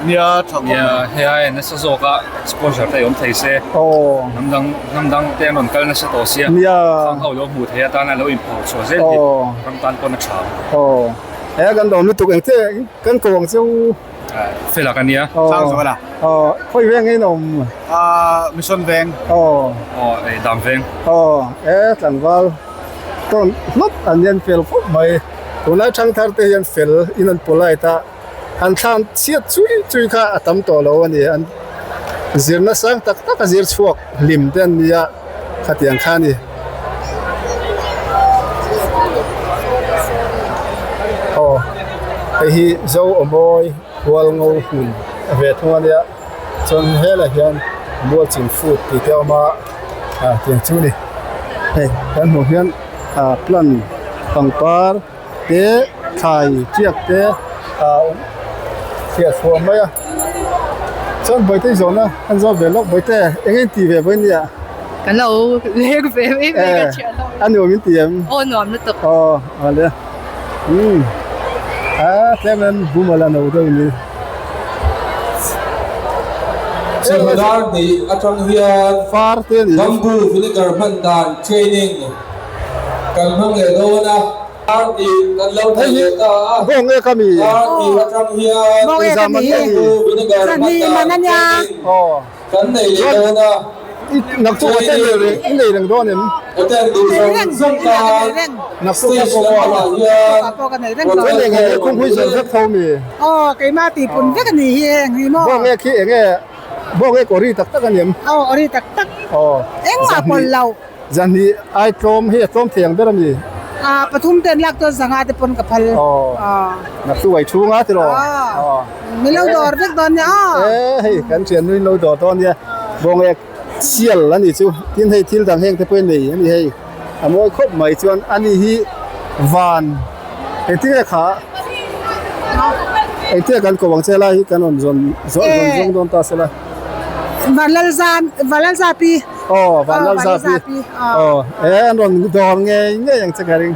Nia tha khawp mai. Hei ai nasa zawk a exposure te awm thei se. Hnam dang hnam dang te an rawn kal nasa tawh sia. Khang ho lo hmuh theih atana lo inphawrh chhuah zel hi ram tan pawn a tha. He kan lawm lutuk eng che kan ko ang cheu. Fel ak ania. Sang zual a. Khawi veng in awm? Mission veng. Aw dam veng. Aw e tlangval tawn hlawt an hian fel khawp mai. Tunlai thangthar te hian fel in an polite a. An thlan chhiat chui chui kha a tam tawh lo a ni. An zirna sang tak tak a zir chhuak hlim te an nia khatiang kha a ni. Aw hei hi Zo Awmawi Hualngo hmun a ve thung a nia chuan helaiah hian Mualchin food tih te a awm a ah tiang chu a ni. Hei kan hmuh hian ah plant pangpar. te thlai tiak te a awm fiah chhuah mai a chuan bawihte i zawhna an zawt ve lawk bawihte eng nge tih ve vawi nia kan lo leng ve mai mai ka thian ho a nuam in ti em aw nuam lutuk aw a le umm a tlem in bum a la no deuh ni Chawhmeh hnih atang hian far te a ni bamboo vinegar hman dan training Kan hmang leh dawn a. Arti kan lo thei leh ta a. Bawng e ka mi. Arti atang hian Bawng e ka mi. Vinegar hman dan training kan nei leh dawn a. Naktuk a ten i nei reng dawn em? Hotel duh zawng zawng tan stage lampangah hian Chuan eng nge khung hui zawng vek tho mi? Aw keimah tihpun vek a ni hi eng hi maw? Bawng e khi eng nge bawng e ori tak tak a ni em? Aw ori tak tak. Aw. Engmah pawlh lo. Zahnih ai tlawm hei a tlawm thei ang ber a mi? Ah pathum ten lak chuan zanga te pawn ka phal. Aw. Naktu ai chhung a tiraw? Aw. Mi lo dawr vek dawn nia aw. E hei kan thian nuin lo dawr dawn nia. Bawng ek sial a ni chu. Tin hei thil dang heng te pawh nei a ni hei. A mawi khawp mai chuan a ni hi van engtin nge kha engtin nge kan ko ang che lai hi kan rawn zawn zawn dawn ta sela. Vanlalzam Vanlalzapi. Aw Vanlalzapi. Aw e an rawn dawr ngei ngei ang che ka ring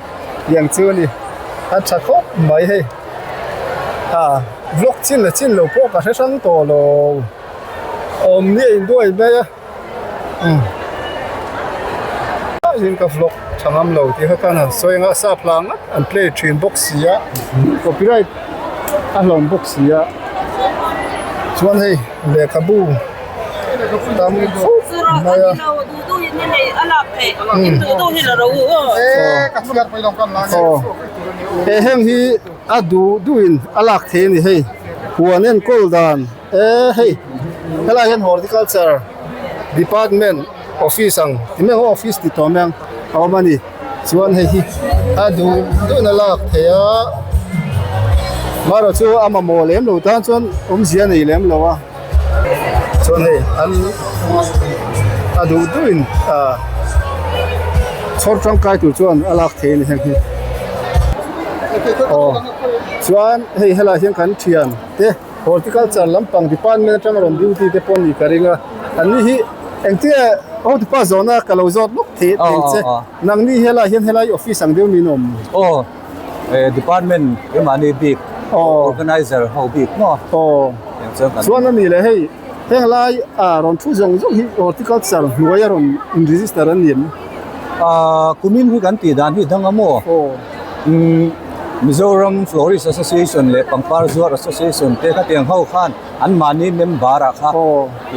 tiang chu a ni. A tha khawp mai hei. Ah vlog chin leh chin lo pawh ka hre hrang tawh lo. Awm ni a induai mai a. Umm in ka vlog tha ngam lo tih kha khan han sawi anga sap hla ngat an play thin bawk si a copyright a hlawm bawk si a chuan hei lehkhabu tam khawp mai a aw he heng hi a duh duhin a lak thei a ni hei huan enkawl dan. E hei helai hian horticulture department office ang ti mai ang office ti tawh mai ang a awm a ni chuan hei hi a duh duhin a lak theih a amaherawhchu a mamawh lem lo tan chuan awmzia a nei lem lo a chuan hei an a duh duhin ah chhawr tangkai tur chuan a lak theih a ni heng hi aw chuan hei helai hian kan thian te. Horticulture lampang department atanga rawn duty te pawh a nih ka ring a, an ni hi engtinge hotupa zawhna ka lo zawt lawk thei thei che, nangni helai hian helai office ang deuh niin a awm? Aw, department keimahni bik, organizer ho bik maw? Aw, chuan a nih leh hei heng lai rawn thu zawng zawng hi horticulture hnuaia rawn in register an ni em? Kumin hi kan tih dan hi dang a maw? Aw. Mizoram Florist Association leh Pangpar Zuar Association te khatiang ho khan anmahni member ah kha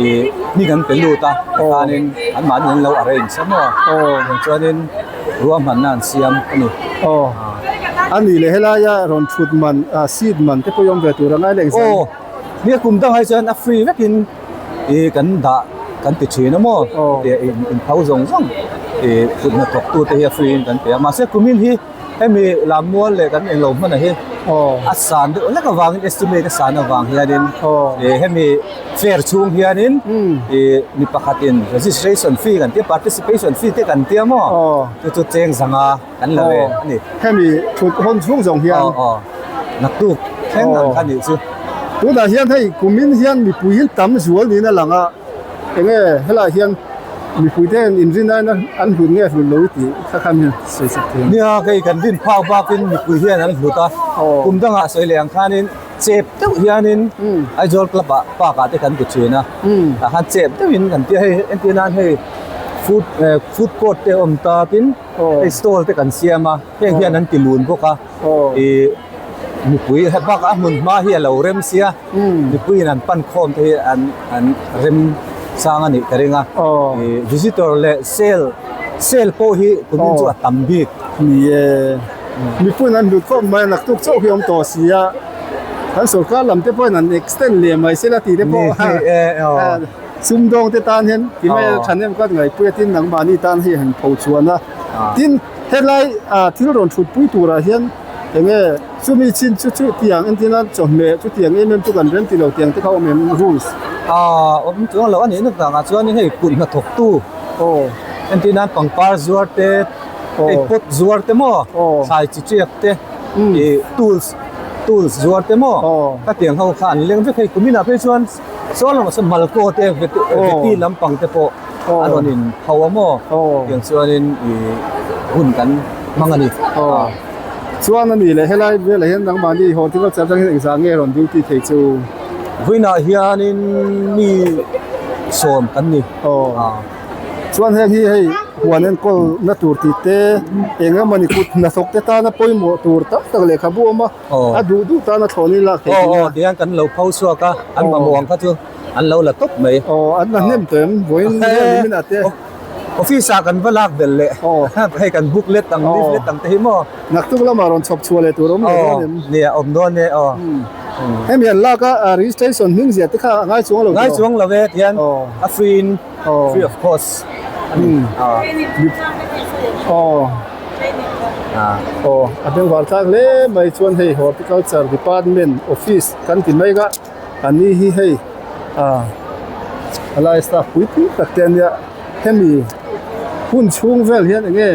ih hming an pe lut a tikhanin anmahni an lo arrange a maw chuanin ruahmanna an siam a ni. Aw a nih leh helaia rawn thut man seat man te pawh i awm ve tur a ngai leh engzah? Aw nia kum dang ai chuan a free vekin ih kan dah kan ti thin a maw inpho zawng zawng ih kut hnathawk tute hi a free in kan pe a mahse kumin hi Hemi lammual leh kan englo hman a hi a san deuh hlek avangin estimate a san avang hianin ih hemi fair chhung hianin ih mi pakhatin registration fee kan tia participation fee te kan tia maw chu chu cheng zanga kan la ve a ni. Hemi thut hawn chhung zawng hian aw naktuk thleng ang kha nih chu. Tunah hian hei kumin hian mipui hi tam zual niin a lang a. Enge helaiah hian mipuite hian inrin aiin an hlut nge hlut lo tih kha khan hian sawi chak thei ang. Nia, kei kan rin phak bakin mipui hian an hlut a, kum dangah sawi leh ang khanin Chep deuh hianin Aizawl club ah park ah te kan ti thin a, tah khan chep deuhin kan tia hei entir nan hei food eh food court te a awm ta tin hei stall te kan siam a heng hian an ti lun bawk a ih mipui bakah a hmun hma hi a lo rem sia mipui in an pan khawm te hi an an rem sang a nih ka ring a ih visitor leh sale sale pawh hi kumin chu a tam bik. Ni e. Mipui an hlut khawp mai a, naktuk chauh hi a awm tawh si a, kan sorkar lam te pawhin an extend leh mai se la tih te pawh sumdawng te tan hian ti mai a thahnem ka ngaihpui a, tin nangmahni tan hei han pho chhuan a, tin helai thil rawn thutpui turah hian eng nge chumi chin chu chu tiang entir a chawhmeh chutiang em em chu kan rem ti lo tiang te kha awm em rules. Awm chuang lo a nih na vangah chuanin hei kut hnathawktu entir nan pangpar zuar te. Hei pot zuar te maw thlai chi tiak te ih tools tools zuar te maw khatiang ho kha an leng vek hei kumin ah phei chuan sawn lamah sawn malkaw te veti lampang te pawh a rawn in pho a maw tiang chuanin ih hun kan hmang a ni. Chuan a ni leh helai velah hian nangmahni horticulture atang hian engzah nge rawn duty thei chu? Vawiinah hianin mi sawm kan ni. Chuan heng hi hei huan enkawl na tur tih te eng emawni kut hnathawk te tana pawimawh tur tam tak lehkhabu a awm a, a duh duh tana thlawnin lak theih thin a. Aw tihian kan lo pho chhuak a, an mamawh ang kha chu an lo la tawp mai. Aw an la hnem tawh em vawiin hian nimin ah te. Office ah kan va lak belh leh hei kan booklet ang leaflet ang te hi maw. Naktuk lamah rawn chhawp chhuah leh tur a awm leh dawn em? Nia awm dawn e aw. Hemi an lak a registration hming zia te kha a ngai chuang lo tawh? Ngai chuang lo e tihian a free in Free of cost a ni. Aw a bengvar thlak hle mai chuan hei horticulture department office kan ti mai a ani hi hei ah a lai staff pui pui tak te ania hemi hun chhung vel hian eng nge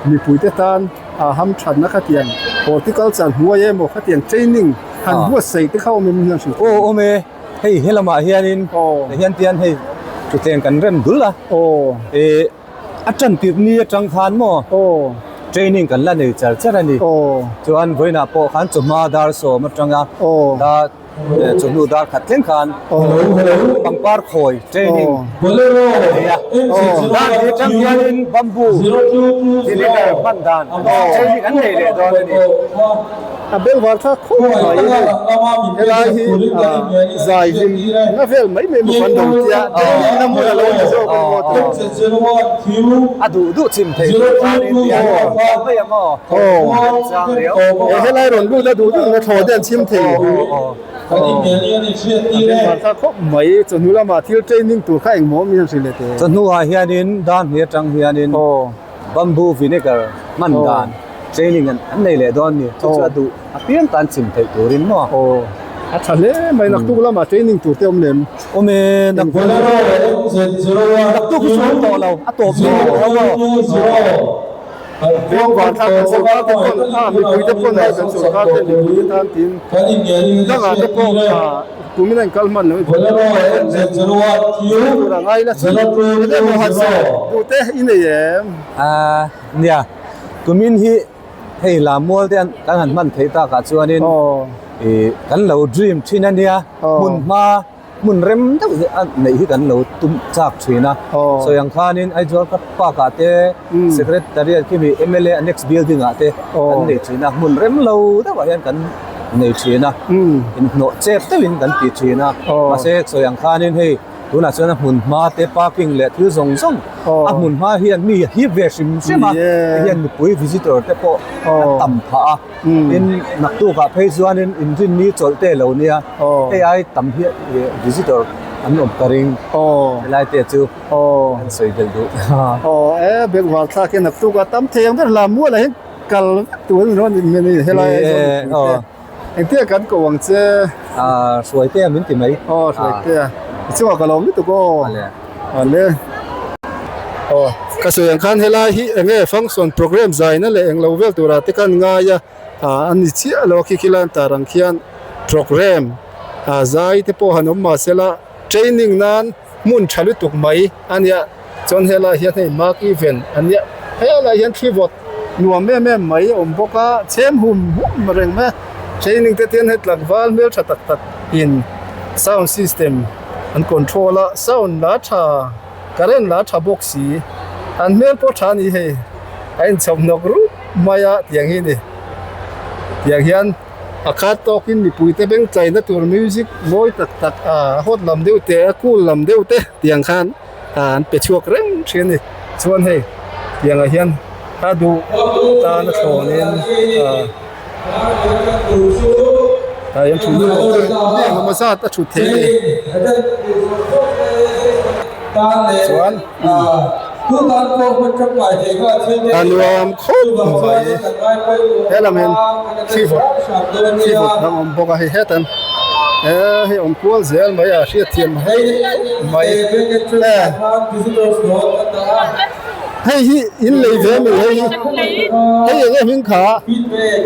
mipui te tan a hamthatna khatiang horticulture hnuai emaw khatiang training han buatsaih te kha awm em hian hrilh aw awm e. Hei helamah hianin hian tian hei thutthleng kan rem dul a eh a tan tirh ni atang khan maw training kan la nei char char a ni chuan vawiinah pawh khan chawhma dar sawm atanga dar chawhnu dar khat thleng khan pangpar khawi training a nei a dar ni atang hianin bamboo vinegar hman dan training an nei leh dawn a ni. A bengvar thlak khawp mai hei helai hi zai hlim na vel mai mai maw kan do tia training na hmun a lo ni zawk a ni maw tih a duh duh chim thei tur chuanin ti a ni mai ang aw he helai rawn lut a duh duh na thlaw te an chim thei a bengvar thlak khawp mai chawhnu lamah thil training tur kha engmaw awm hian hrilh leh teh chawhnu ah hianin dan hnih atang hianin Bamboo vinegar hman dan training an nei leh dawn ni. Chu chu a duh apiang tan chim theih turin maw? Aw, a tha hle mai. Naktuk lamah training tur te awm lem? Awm e, naktuk naktuk hi chu awm tawh lo, a tawp ni tawh lo maw? Veng van thlak kan sorkar te pawn a mipui te pawn hei kan sorkar te mipui te tan tiin dangah te pawh Tumin a inkal hman lo i tur a ngai la chu enge maw han sawi duh te i nei em? Aaa nia tumin hi hei lam mual te kan han hman theih takah chuanin ih kan lo dream thin a nia hmun hma hmun rem deuh hi a neih hi kan lo tum chak thin a sawi ang khanin Aizawl park ah te secretariat khi mi mla annex building ah te kan nei thin a hmun rem lo deuhah hian kan nei thin a inhnawh chep deuhin kan ti thin a mahse sawi ang khanin hei tunah chuan a hmun hma te parking leh thil zawng zawng a hmun hma hian mi a hip ve hrim hrim a tihian mipui visitor te pawh a tam phah a tin naktukah phei chuanin inrinni chawlh te lo nia hei ai tam hi visitor an awm ka ring helai te chu an sawi belh duh. Aw e bengvar thlak hian naktukah tam thei ang ber lam mualah hian Kal vek tur a ni rawn in hmel a ni helai Aizawl mipui te engtia kan ko ang che Hruaitea min ti mai aw Hruaitea i chungah ka lawm lutuk aw ale aw ka sawi ang khan helai hi enge function program zaina leh englo vel turah te khan ngai a a ni chiah lo a khi khi lai tar ang khian program a zai te pawh han awm mahsela training nan hmun tha lutuk mai a nia chuan helai hian hei mark event a nia helai hian thli vawt nuam em em mai a awm bawk a chhem hum hum reng mai a. Training te tian hei tlangval hmeltha tak tak in sound system an control a sound la tha current la tha bawk si an hmel pawh tha a ni hei a inchhawp hnawk rup mai a tiang hi a ni tiang hian a khat tawkin mipui te beng tlaina tur music mawi tak tak a hot lam deuh te a cool lam deuh te tiang khan an pe chhuak reng thin a ni chuan hei tiangah hian a duh tan a thlawnin ah tah hian thut eng emaw zat a thut theih a ni chuan a nuam khawp mai helam hian thli vawt thli vawt dang a awm bawk a hei hetan hei awm kual zel mai a hriatthiam mai hei hi in lei ve mi hei hi hei eng nge hming kha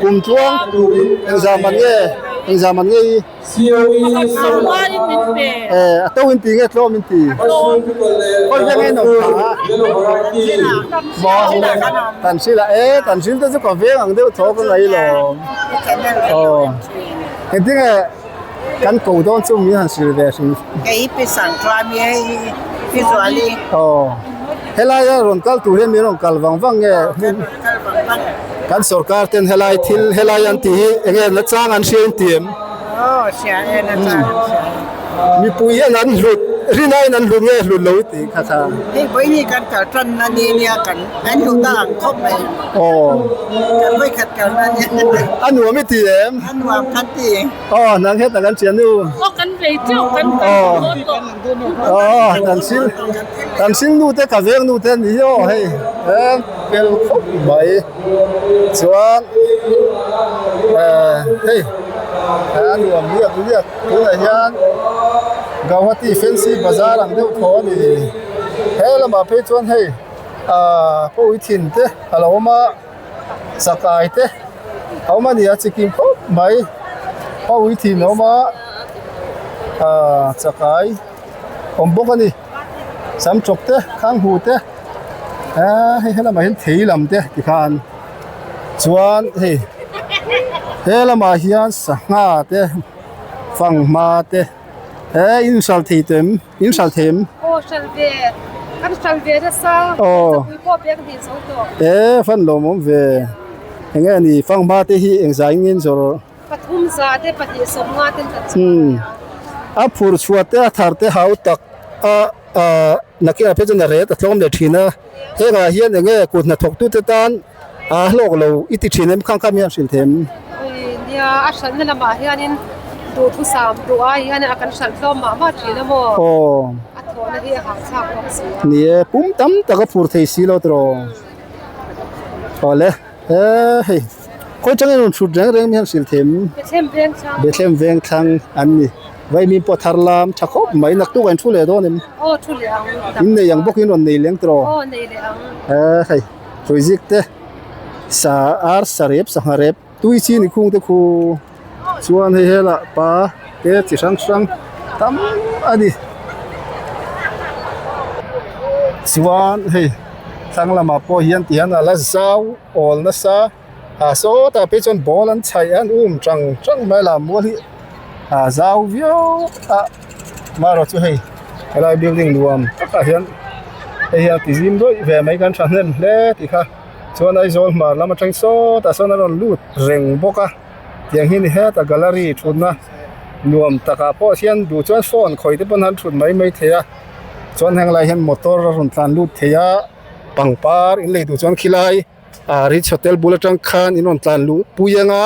kum tluang engzah man nge engzah man nge hi a to in ti nge tlawm in ti khawi veng nge nawm kha maw tan hril ah e tan hril te chu ka veng ang deuh tho ka ngaih lawm aw engtin nge kan ko dawn chu min han hril ve hrim Kei pi Sangtlami hei pi Zuali. Aw helai a rawn kal tur hian min rawn kal vang vang nge kan sorkar ten helai thil helai an tih hi enge na chang an hria in ti em? Aw hria e na chang an hria e. Mipui hian an hlut rinaiin an hlut nge hlut lo i tih kha kha. Hei vawiin kan kal tan na ni nia kan an hlut na ang khawp mai. Aw. Kan vawikhat kal na nia. A nuam i ti em? A nuam kan ti. Aw nang hetah kan chian nu. Aw kan vei teuh kan kan haw tawh. Aw kan sil kan sil nu te ka veng nu te ani hi aw hei em fel khawp mai chuan eh hei a nuam liak liak tunah hian Gauhati fancy bazar ang deuh thaw a ni he lamah phei chuan hei ah pawi thin te a lo awm a. Chakai te a awm a ni a chikim khawp mai pawi thin a awm a ahh chakai awm bawk a ni sam chawp te khang hu te eee hei helamah hian thei lam te tikhan chuan hei he lamah hian sangha te fanghma te he in hral thei te em. In hral thei em? Aw hral ve, kan hral ve nasa, chapui pawh beng hnih zo tawh. E fan lawmawm ve, eng nge ni fanghma te hi engzah in ngen zawr? Pathum za te pahnih sawmnga ten kan chhuah mai a. A phur chhuah te a thar te hau tak a nakinah phei chuan a ret a tlawm leh thin a, hengah hian eng nge kut hnathawk tute tan a hlawk lo i ti thin em khang kha mi han hrilh thei em? Nia a hralhna lamah hianin duhthusam duh ai hian a kan hralh tlawm mah mah thin a maw? Aw. A thawhna hi a hahthlak bawk si a. Ni e, pum tam tak a phur thei si lo tiraw? Awle, he hei khawi tangin rawn thut reng reng mi han hrilh thei em? Bethlem Vengthlang. Bethlem Vengthlang an ni. Vaimim pawh thar lam tha khawp mai naktuk an thu leh dawn em? Aw thu leh ang. In nei ang bawkin rawn nei leng tiraw? Aw nei leh ang. He hei. Hruizik te sa ar sa rep sangha rep tui chi ni khung te khu chuan hei helah pa te chi hrang hrang tam a ni chuan hei thlang lamah pawh hian ti hian a la zau awl nasa a sawtah phei chuan ball an chhaih a an um tang tang mai a lah mual hi a zau viau a. Marawh chu hei helai building nuam takah hian hei hian ti zim dawih ve mai kan thahnem hle tih kha chuan Aizawl hmar lam atang sawtah sawn a rawn lut reng bawk a tiang hi ni heta gallery thutna nuam takah pawh hian duh chuan phone khawih te pawn han thut mai mai thei a chuan heng lai hian motor a rawn tlan lut thei a pangpar in lei duh chuan khilai ah rich hotel bul atang khan in rawn tlan luh pui anga.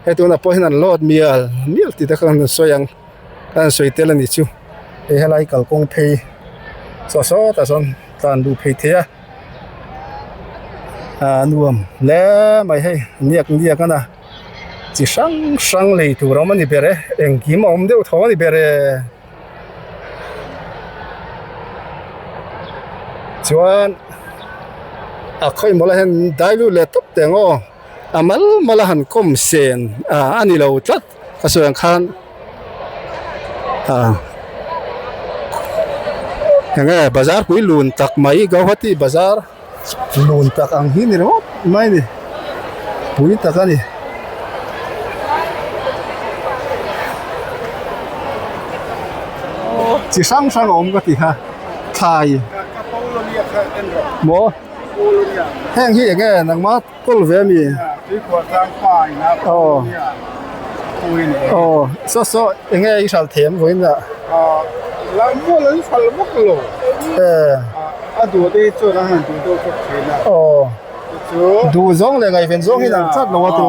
Hei tunah pawh hian an load mial mial tih te kha an sawi ang an sawi tel a ni chu hei helai kalkawng phei saw sawtah sawn tlan duh phei thei a ah nuam hle mai hei niak niak a na chi hrang hrang lei tur a awm a ni ber e engkim a awm deuh tho a ni ber e. Chuan a khawi mawlh ah hian dai lut leh tawp teh ang aw. A mal mal a han kawm sen ah a ni lo tlat ka sawi ang khan ah eng nge bazar pui lun tak mai Guwahati bazar lun tak ang hi ni ringawt mai a ni pui tak a ni. Chi hrang hrang a awm ka ti kha thlai maw heng hi eng nge nangma kawl ve ami aw aw saw saw eng nge i hralh thei ang vawiin ah aw duh zawng leh ngaihven zawng hi an tlat lo a tu.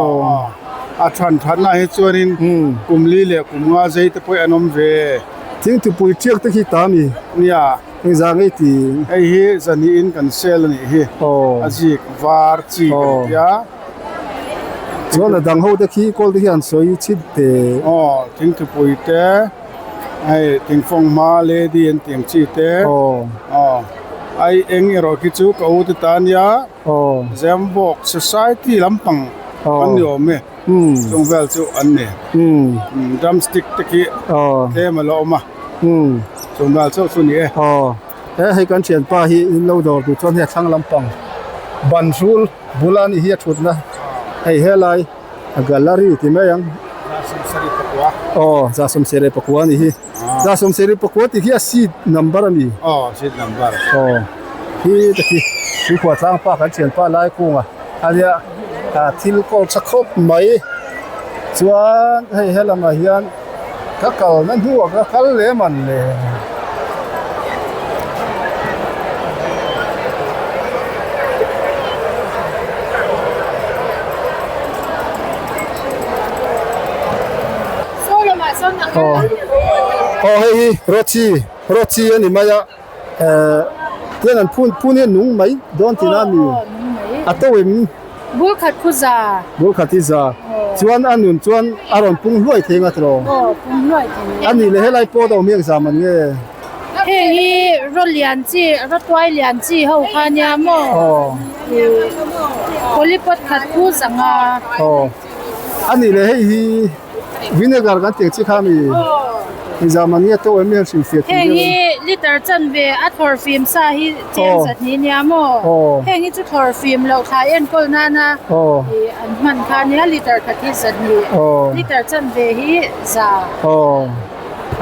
A than thatna hi chuanin kum li leh kum nga zei te pawh an awm ve. Thingthupui tiak te khi ta mi. Nia. Engzah ngei ti. Hei hi zanihin kan sel a nih hi. Aw. A zik var chi kan ti a. Chuan a dang ho te khi kawl te khi an sawi chhit te. Aw thingthupui te hei thingfawng hma lady an tih ang chi te. Aw. Aw ai eng erawh khi chu ka u te ta nia. Aw. Zembawk Society lampang an ni awm e. Chung vel chu an ni. Drumstick te khi tlem a la awm a. Chung vel chauh chu ni e. Aw. He hei kan thianpa hi in lo dawr tur chuan hei a thlang lampang ban hrul bula ni hi a thutna hei helai a gallery ti mai ang. Aw Zasawmsere pakua ni hi. Za sawmseri pakua tih hi a seat number a ni. Aw seat number. Aw hi te khi tuikhuah tlang pa kan thianpa lai kunga a nia ah thil kawl tha khawp mai chuan hei helamah hian ka kalna hnuah ka kal lem an le. Aw aw hei hi rawchi rawchi a ni mai a ehh tiang an phun phun hi a nung mai dawn tih na a ni a to em bul khat khu za bul khat hi za chuan a nun chuan a rawn pung hluai thei nga tiraw a nih leh helai pawh a awm hi engzam an nge heng hi raw lian chi raw tuai lian chi ho kha nia maw polypot khat khu za nga aw a nih leh hei hi vinegar kan tih ang chi kha mi engzah man nge to em hian hrilh fiah thei heng hi liter chan ve a thlawr fim sa hi cheng zat ni nia maw heng hi chu thlawr fim loh thlai enkawl nana ih an hman kha nia liter khat hi zat ni liter chan ve hi za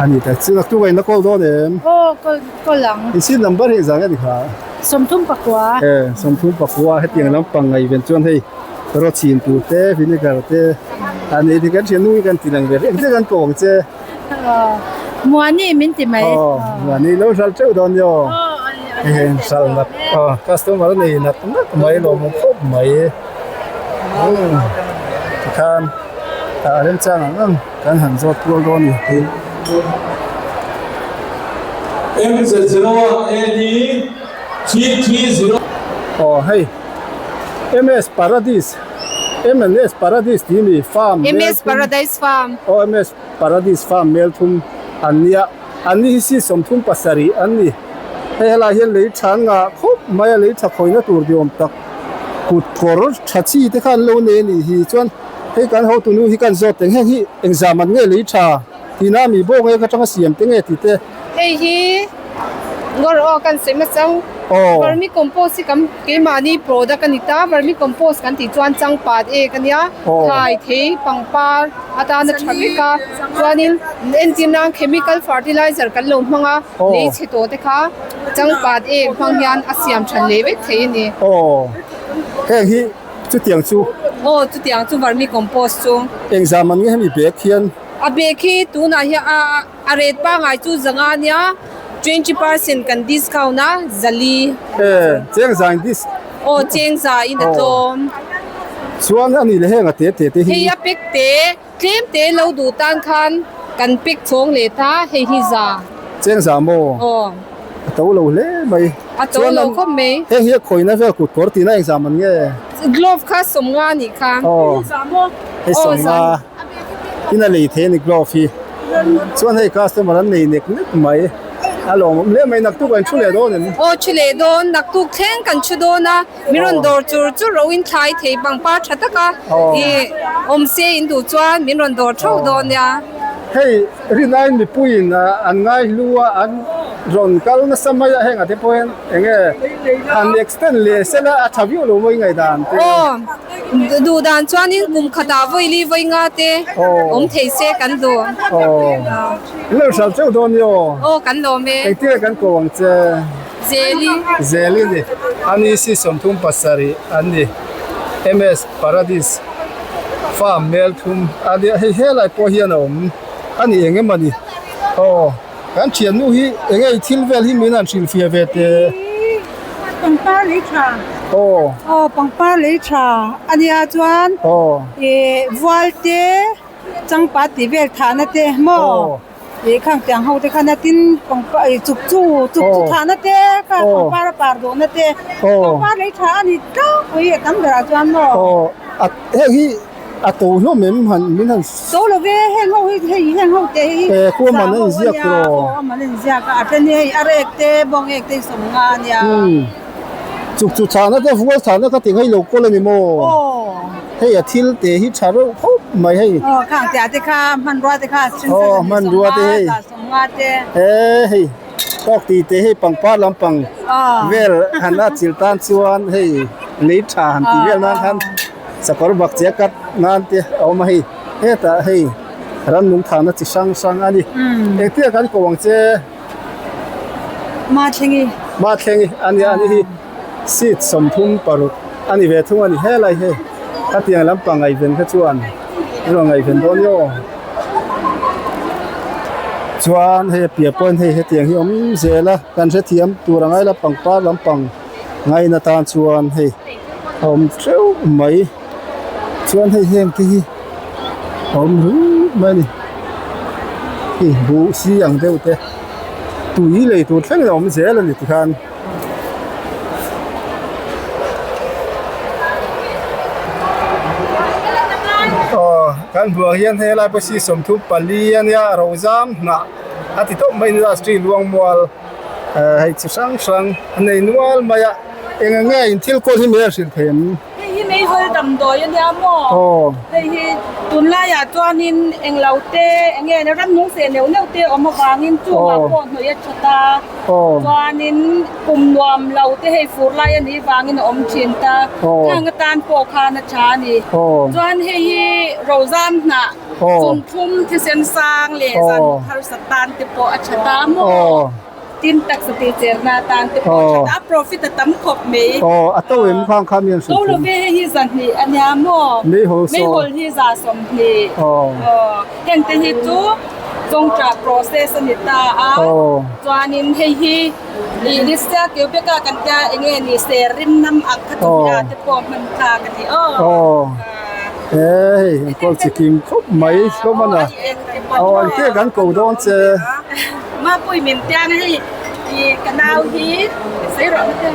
a ni ta chu naktuk a in la kawl dawn em aw kawl kawl ang in seat number hi engzah nge ni kha 34 e 34 hetiang lampang ngaihven chuan hei Rawt chhin tur te vinegar te a nei te kan hria nu hi kan ti lang ve reng che kan kawng che. Muani min ti mai. Aw Muani lo hral teuh dawn nia aw. Hei hral nat aw customer a nei nat nat mai lawm khawp mai. Tikhan a remchang ang ang kan han zawt kual dawn ni. MZ01 AD 330. Aw hei. MS Paradise M&S Paradise tih mi farm MS Paradise Farm aw MS Paradise Farm mel thum an nia an ni hi si 37 an ni hei helai hian lei tha an ngah khawp mai a lei tha khawihna tur ni awm tak kut kawr tha chi te kha an lo nei a nih hi chuan hei kan hotu nu hi kan zawt teng heng hi engzam an nge lei tha tihna mi bawk nge ka tanga siam te nge tih te. Hei hi ngawr aw kan sawi hmasa ang. Vermi compost hi kan keimahni product a ni ta. Vermi compost kan tih chuan changpat ek a nia. Thlai thei pangpar atana tha vek a. Chuanin entir nan chemical fertilizer kan lo hmang a. Lei chhe tawh te kha changpat ek hmang hian a siam than leh vek thei a ni. Heng hi chutiang chu. Aw chutiang chu vermi compost chu. Engzah man nge hemi bag hian. A bag hi tunah hian a. A rate pangai chu zanga nia 20% kan discount a zali. E cheng za in dis. Aw cheng za in a tlawm. Chuan a nih leh heng a te te te hi. Hei a pack te tlem te lo duh tan khan kan pack chhawng leh ta hei hi za. Cheng za maw? Aw. A to lo hle mai. A to lo khawp mai. Heng hi a khawina vel kut kawr tihna engzam an nge? Glove kha sawmnga a nih kha. Aw hei sawmnga. Tin a lei thei a ni glove hi chuan hei customer an nei nek nek mai a lawmawm hle mai naktuk an thu leh dawn em? Aw thu leh dawn naktuk thleng kan thu dawn a mi rawn dawr chur chur ro in thlai thei pangpar tha taka ih awm se in duh chuan min rawn dawr theuh dawn nia. Hei rinaiin mipuiin an ngai hlu a an rawn kal nasa mai a heng ah te pawh hian eng nge han extend leh sela a tha viau lo maw i ngaihdan te. Aw. Duh dan chuanin kum khatah vawi li vawi nga te awm thei se kan duh. Aw. In lo hral teuh dawn ni aw. Aw kan lawm e. Engtin nge kan ko ang che? Zeli. Zeli ni. Ani si 37 an ni. MS Paradis Farm Melthum a nia hei helai pawh hian a awm a ni eng emaw ni. Aw. Kan thiannu hi eng nge thil vel hi min han hrilhfiah ve teh. Pangpar lei tha. Aw. Aw pangpar lei tha a nia chuan. Aw. Ih vual te changpat tih vel thahna te maw ih khang tiang ho te khan a tin pangpar ih chuk chu chuk chu thahna te kha pangpar a par duhna te pangpar lei tha a ni tlangpui a tam berah chuan maw. Aw a heng hi A to hlawm em han min han. To lo ve heng ho hi hei heng ho te hi. E khu a man a inziak tur aw. A man a inziak a a then hi hei a rek te bawng ek te hi sawm nga a nia. Umm chuk chu chhahna te vual chhahna ka ti ngai lo kawl a ni maw. Hei a thil te hi tha reuh khawp mai hei. Aw khang te ah te kha hmanrua te kha then kha hmanrua te hei. Sawm nga te. E hei tawk ti te hei pangpar lampang vel han a chil tan chuan hei lei tha han tih vel nan khan. Sakawr bak che kat nan te a awm a hei hetah hei rannung thahna chi hrang hrang a ni. Engtia kan ko ang che? Mathlengi. Mathlengi a nia a ni hi seat 36 a ni ve thung a ni helai hei khatiang lampang ngaihven kha chuan i rawn ngaihven dawn ni aw. Chuan hei a piah pawhin hei hetiang hi awm zel a kan hrethiam tur ang aila pangpar lampang ngaina tan chuan hei. a awm teuh mai chuan hei heng te hi a awm ringawt mai a ni hei buh si ang deuh te tui lei tur thlengin a awm zel a ni tikhan aw kan hmuh ang hian helai pawh hi 34 a nia rozam hnah a ti tawp mai industry luangmual. Hei chi hrang hrang a nei nual mai a, eng ang nge in thil kawl hi mai a hrilh thei em? Hei hi meihawl damdawi a nia maw? Aw. Hei hi tunlaiah chuanin englo te eng nge ramnung seh neuh neuh te awm avangin chungah pawh hnawih a tha ta. Aw. Chuanin kum nuam lo te hei fur lai a nih vangin a awm thin ta. Aw. Khang atan pawh khan a tha a ni. Aw. Chuan hei hi rozam hnah. Chungthum thisen sang leh zan harsat tan te pawh a tha ta maw? Tin taksa tih cherna tan te pawh a tha ta a, profit a tam khawp mai. Aw, a to em khang kha mi an hrilh To lo ve hei hi 200 a nia maw? Meihawl saw. Meihawl hi 120. Aw. Heng te hi chu chawngṭah process a ni ta a. Chuanin hei hi ih Lisia Quebec-a kan tia eng nge ni ser rim nam ang kha chu hia te pawh hman tlak a ni aw. Hei enkawl chi kim khawp mai hlawm a na aw an ke kan ko dawn che. Mapui min tiang hei i ka nau hi sei rawh na te.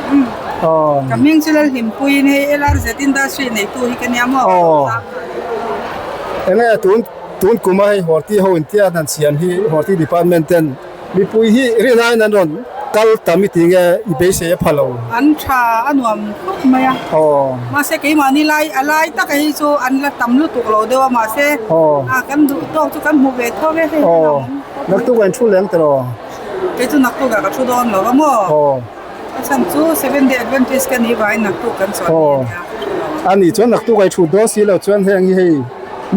Aw. Ka hming chu Lalhlimpuiin hei LRZ Industry neitu hi ka nia maw. Aw. Enge tun tun kuma hei Horti ho in tian han siam hi Horti department ten Mipui hi rinaiin an rawn kal tam i ti nge i beisei a pha lo. An tha a nuam khawp mai a. Aw. Mahse keimahni lai a lai taka hi chu an la tam lutuk lo deuh a mahse Aw. a kan duh tawk chu kan hmu ve tho ve hei. Aw. Naktuk ah in thu leng tawh. Kei chu naktuk ah ka thu dawn lo va maw. Aw. A chhan chu Seventh Day Adventist ka nih vangin naktuk kan chhuah ni a nia. Aw. A nih chuan naktuk ah i thut dawn si lo chuan heng hi hei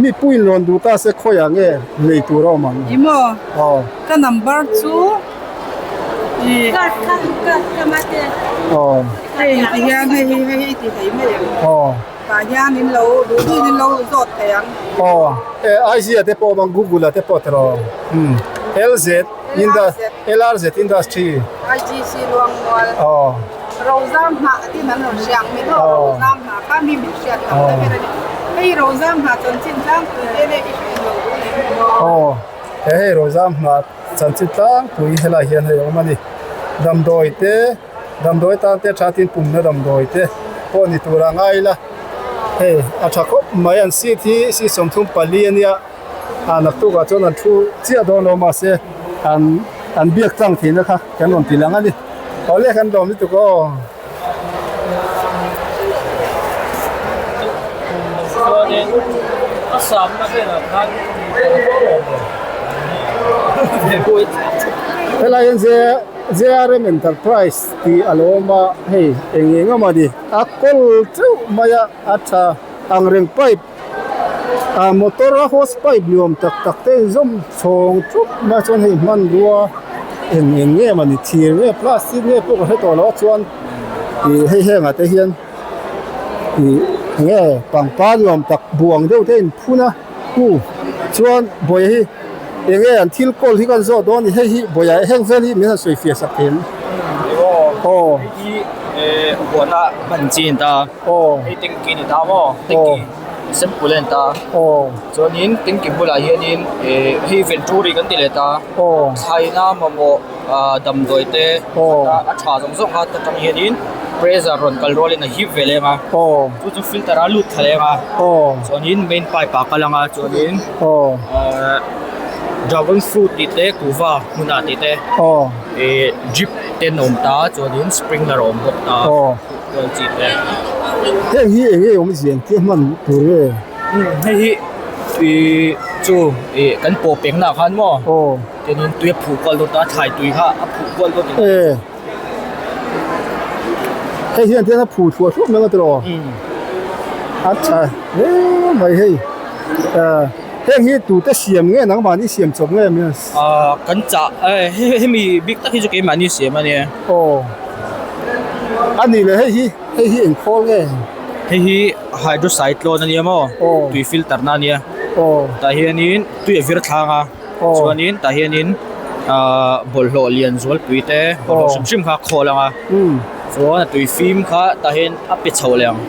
mipui in rawn duh ta se khawiah nge lei tur a awm ang. I maw? Aw. Ka number chu i. Card kha card kha mate. Aw. Hei ti hian hei hi hei hi ti thei mai ang. Aw. Tah hian in lo duh duhin in lo zawt thei ang. Aw. E IG ah te pawh awm ang Google ah te pawh tawh. Umm. LZ Inda LRZ Industry. IGC Luangmual. Aw. Rozam hnah tin an rawn hria ang min aw. Rozam hnah kha mi min hriat tam ta ber a ni. Hei Rozam hnah chanchin tlangpui te leh i hriat lo duh leh maw. Aw. He hei Rozam hnah chanchin tlangpui helai hian hei a awm a ni. Damdawi te damdawi tan te tha tin pumna damdawi te pawh ni tur a ngai ila. Hei a tha khawp mai an seat hi seat 34 a nia. A naktukah chuan an thu chiah dawn lo mahse an an biak tlang theihna kha kan rawn ti lang a ni. Awle kan lawm lutuk aw. Helai hian JRM Enterprise tih a lo awm a, hei eng eng emaw ni a kawl teuh mai a, a tha. Angreng pipe ah motor a hose pipe ni awm tak tak te inzawm chhawng thup mai a chuan hei hmanrua eng eng nge mawni thir nge plastic nge pawh ka hre tawh lo a chuan ih hei hengah te hian ih enge pangpar ni awm tak buang deuh te a inphun a hu chuan bawih hi enge an thil kawl hi kan zawh dawn a ni hei hi bawihah heng vel hi min han sawi fiah sak thei em aw. Huana hman chi a ni ta. Hei tanky a ni ta maw tanky simple a ni ta chuanin tanky bulah hianin ih hei venturi kan ti leh ta thlaina mamawh ah damdawi te a tha zawng zawng kha ta tang hianin pressure rawn kal rualin a hip ve lem a chu chu filter a lut thla lem a chuanin main pipe ah a kal ang a chuanin ahh dragon fruit tih te kuhva hmunah tih te ih drip te an awm ta chuanin sprinkler a awm bawk ta. Heng hi eng nge awm zian tia hman tur nge? Hei hi ih chu ih kan pawh peng nah khan maw tianin tui a phuh kual dawn ta a thlai tui kha a phuh kual dawn e hei hian tian a phuh thuah thuah mai ang a tiraw a tha hle mai hei heng hi tute siam nge nangmahni siam chawp nge mi Ahh kan chah hemi bik tak hi chu keimahni siam a nia. Aw a nih leh hei hi hei hi eng khawl nge? Hei hi hydrocyclone a nia maw? Aw tui filter na a nia. Aw tah hianin tui a vir thlang a chuanin tah hianin ahh bawlhhlawh lian zualpui te bawlhhlawh hrim hrim kha a khawl ang a chuan a tui fim kha tah hian a pe chho leh ang.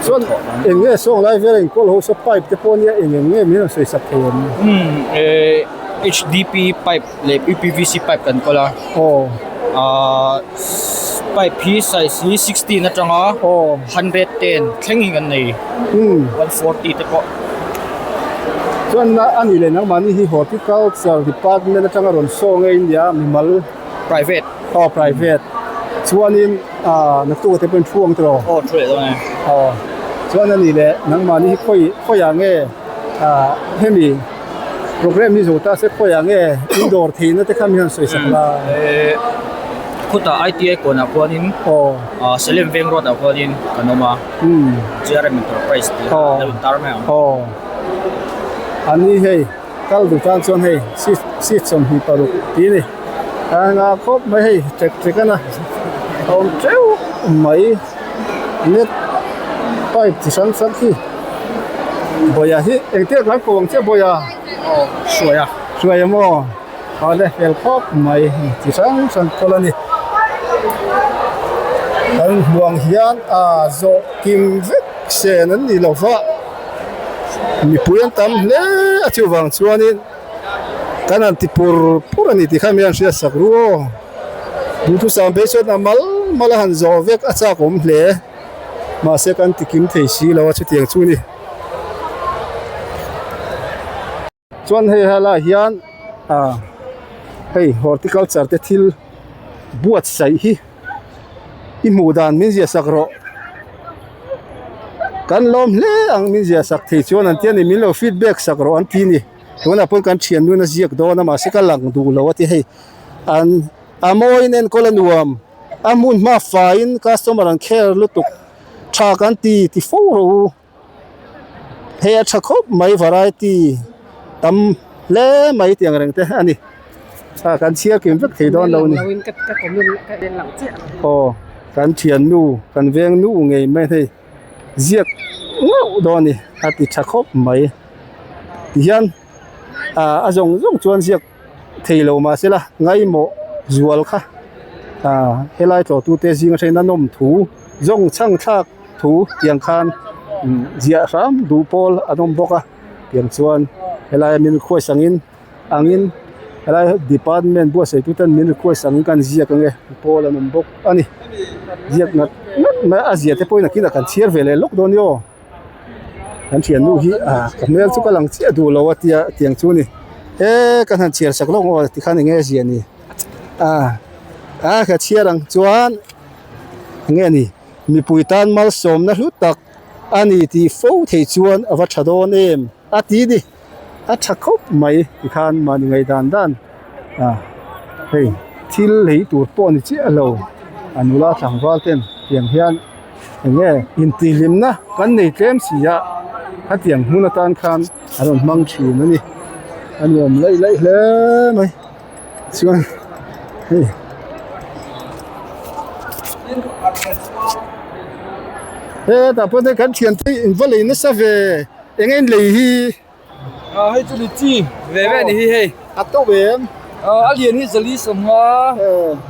Chuan eng nge sawng lai vel a inkawl ho saw pipe te pawh nia eng eng nge min rawn sawi sak thei em? Umm HDP pipe leh UPVC pipe kan kawl a. Aw. Ahh pipe hi size hi 16 atanga 110 thleng hi kan nei. Umm. 140 te pawh. Chuan a nih leh nangmahni hi horticulture department atanga rawn saw nge India mimal Private. Aw private. Chuanin ah naktuk te pawhin thu ang tiraw? Aw thu leh dawn e. Aw chuan a nih leh nangmahni hi khawi khawiah nge ah hemi program hi zo ta se khawiah nge in dawr theihna te kha mi han sawi sak la. Eh khutah ITI kawnah khuanin aw ah Salem Veng road ah khuanin kan awm a. Umm. GRM Enterprise tih a lo intar mai ang. Aw an ni hei. Kal duh tan chuan hei seat seat 26 tih a ni a nga khawp mai hei trek trek a na a awm teuh mai net pipe chi hrang hrang hi bawih hi engtin kan ko ang che bawih a aw hruai a hruai a maw awle fel khawp mai chi hrang hrang kawl a ni kan hmuang hian a zawh kim vek sen an ni lo va. Mipui an tam hle a chuvang chuanin kan han ti pur pur a ni tih kha mi an hriat sak ru aw. Duhthusam phei chuan a mal mal a han zawh vek a chak awm hle mahse kan ti kim thei si lo a chutiang chu ni. Chuan hei helaiah hian ah hei horticulture te thil buatsaih hi i hmuh dan min ziah sak rawh kan lawm hle ang min ziah sak thei chuan an ti a ni min lo feedback sak rawh an ti a ni tunah pawh kan thian nun a ziak dawn a mahse ka lang duh lo a ti hei an a mawiin enkawl a nuam a hmun hma faiin customer an care lutuk tha kan ti ti fo rawh u. Hei a tha khawp mai variety tam hle mai tih ang reng te a ni a kan chhiar kim vek thei dawn lo a ni aw kan thiannu kan veng nu ngei mai hei ziak ngauh dawn a ni a ti tha khawp mai tihian ah a zawng zawng chuan ziak thei lo mahsela ngaimawh zual kha ah helai tlawhtute zinga thenin a nawm thu zawng chhang thlak. Thu tiang khan ziah hram duh pawl an awm bawk a tiang chuan helai min request angin angin helai department buatsaih tu ten min request angin kan ziak ange pawl an awm bawk a ni ziak ngat ngat mai a zia te pawhin a kinah kan chhiar ve leh lawk dawn ni aw kan thiannu hi ah ka hmel chu ka lang chiah duh lo a tia tiang chu a ni he kan han chhiar sak lawk aw tikhan enge a zia ni ah ah ka chhiar ang chuan enge a ni. Mipui tan malsawmna hlu tak a ni tih fo thei chuan a va tha dawn em a ti ni. A tha khawp mai tikhan mahni ngaihdan dan a hei thil lei tur pawh a ni chiah lo a nula tlangval ten tiang hian. Enge intihhlimna kan nei tlem si a, khatiang hmun atan khan an rawn hmang thin a ni. A nuam laih laih hle mai chuan hei hetah pawh te kan thiante in va lei nasa ve eng en lei hi. Ah hei chu litchi ve ve ni hi hei. A to em? Ah a lian hi zali sawmnga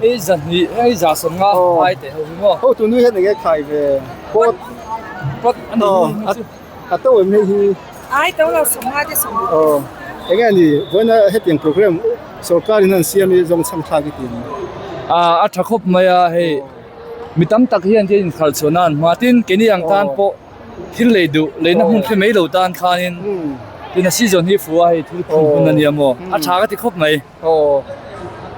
hei zahnih hei za sawmnga ai teh ho hi maw. Ho tu nui hian enge khai ve pot pot a ni hi. A to em hei hi? Ai to lo sawmnga te sawmnga. Aw enge ni vawiina hetiang program sorkar in an siam hi zawng chhang thlak i ti ang. Ah a tha khawp mai a hei mi tam tak hian hian inkhalh chhuah nan hma tin keini ang tan pawh. Thil lei duh, leina hmun hre mai lo tan khanin tuna season hi fu a hei thil phun hun a nia maw? A tha ka ti khawp mai. Aw,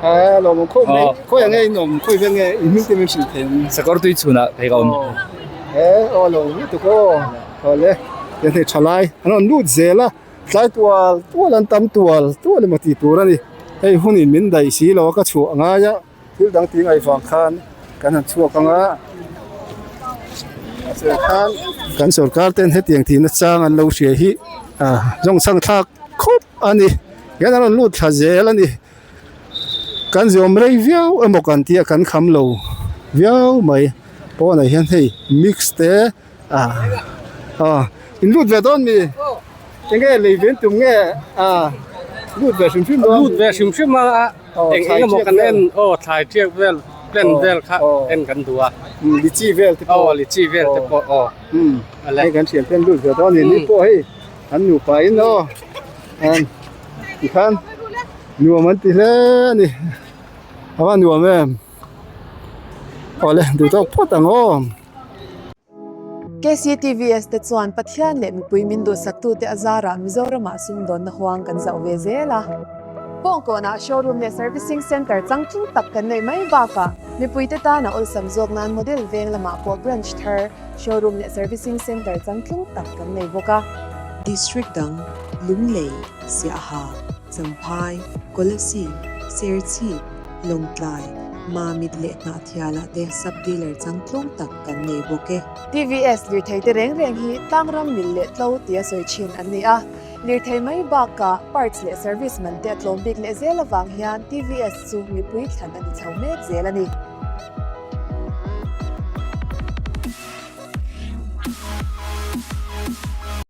a lawmawm khawp mai. Khawi ang nge in awm? Khawi vel nge in hming te min hrilh thei ang? Sakawr tui chhunah phei ka awm. Aw, e aw lawmawm lutuk aw. Awle, tiang hei tha lai an rawn lut zel a, tlai tual tual an tam tual tual emaw tih tur a ni. Hei hunin min daih si lo a ka chhuah ngai a. Thil dang tih ngaih vang khan kan han chhuak ang a, mahse khan kan sorkar ten hetiang tihna chang an lo hria hi ah zawng chhang thlak khawp a ni hian an rawn lut thla zel a ni kan zawm rei viau emaw kan tih a kan kham lo viau mai pawnah hian hei mix te ah ah in lut ve dawn mi enge lei ven tum nge ah lut ve hrim hrim dawn lut ve hrim hrim a. Eng eng emaw kan en aw thlai tiak vel plan vel kha en kan duh a. Lichi vel te pawh. Aw lichi vel te pawh aw. Hei kan thian ten lut ve dawn a ni ni pawh hei an nupa in aw an tikhan nuam an ti hle a ni a va nuam em awle duh tawk phawt ang aw. KCTVS te chuan Pathian leh mipui min duhsaktute a zarah Mizoramah sumdawnna huang kan zauh ve zel a. Pawngkawnah showroom leh servicing centre changtlung tak kan neih mai bakah mipuite tana awlsam zawk nan model veng lamah pawh branch thar showroom leh servicing centre changtlung tak kan nei bawk a. District dang, Lunglei, Siaha, Champhai, Kolasib, Serchhip, Lawngtlai, Mamit leh Hnahthialah te sub-dealer changtlung tak kan nei bawk e. TVS lirthei te reng reng hi tlangram mil leh tlo tia sawi thin an ni a. Lirthei mai bakah parts leh service man te a tlawm bik leh zel avang hian TVS chu mipui thlan a ni chho mek zel a ni.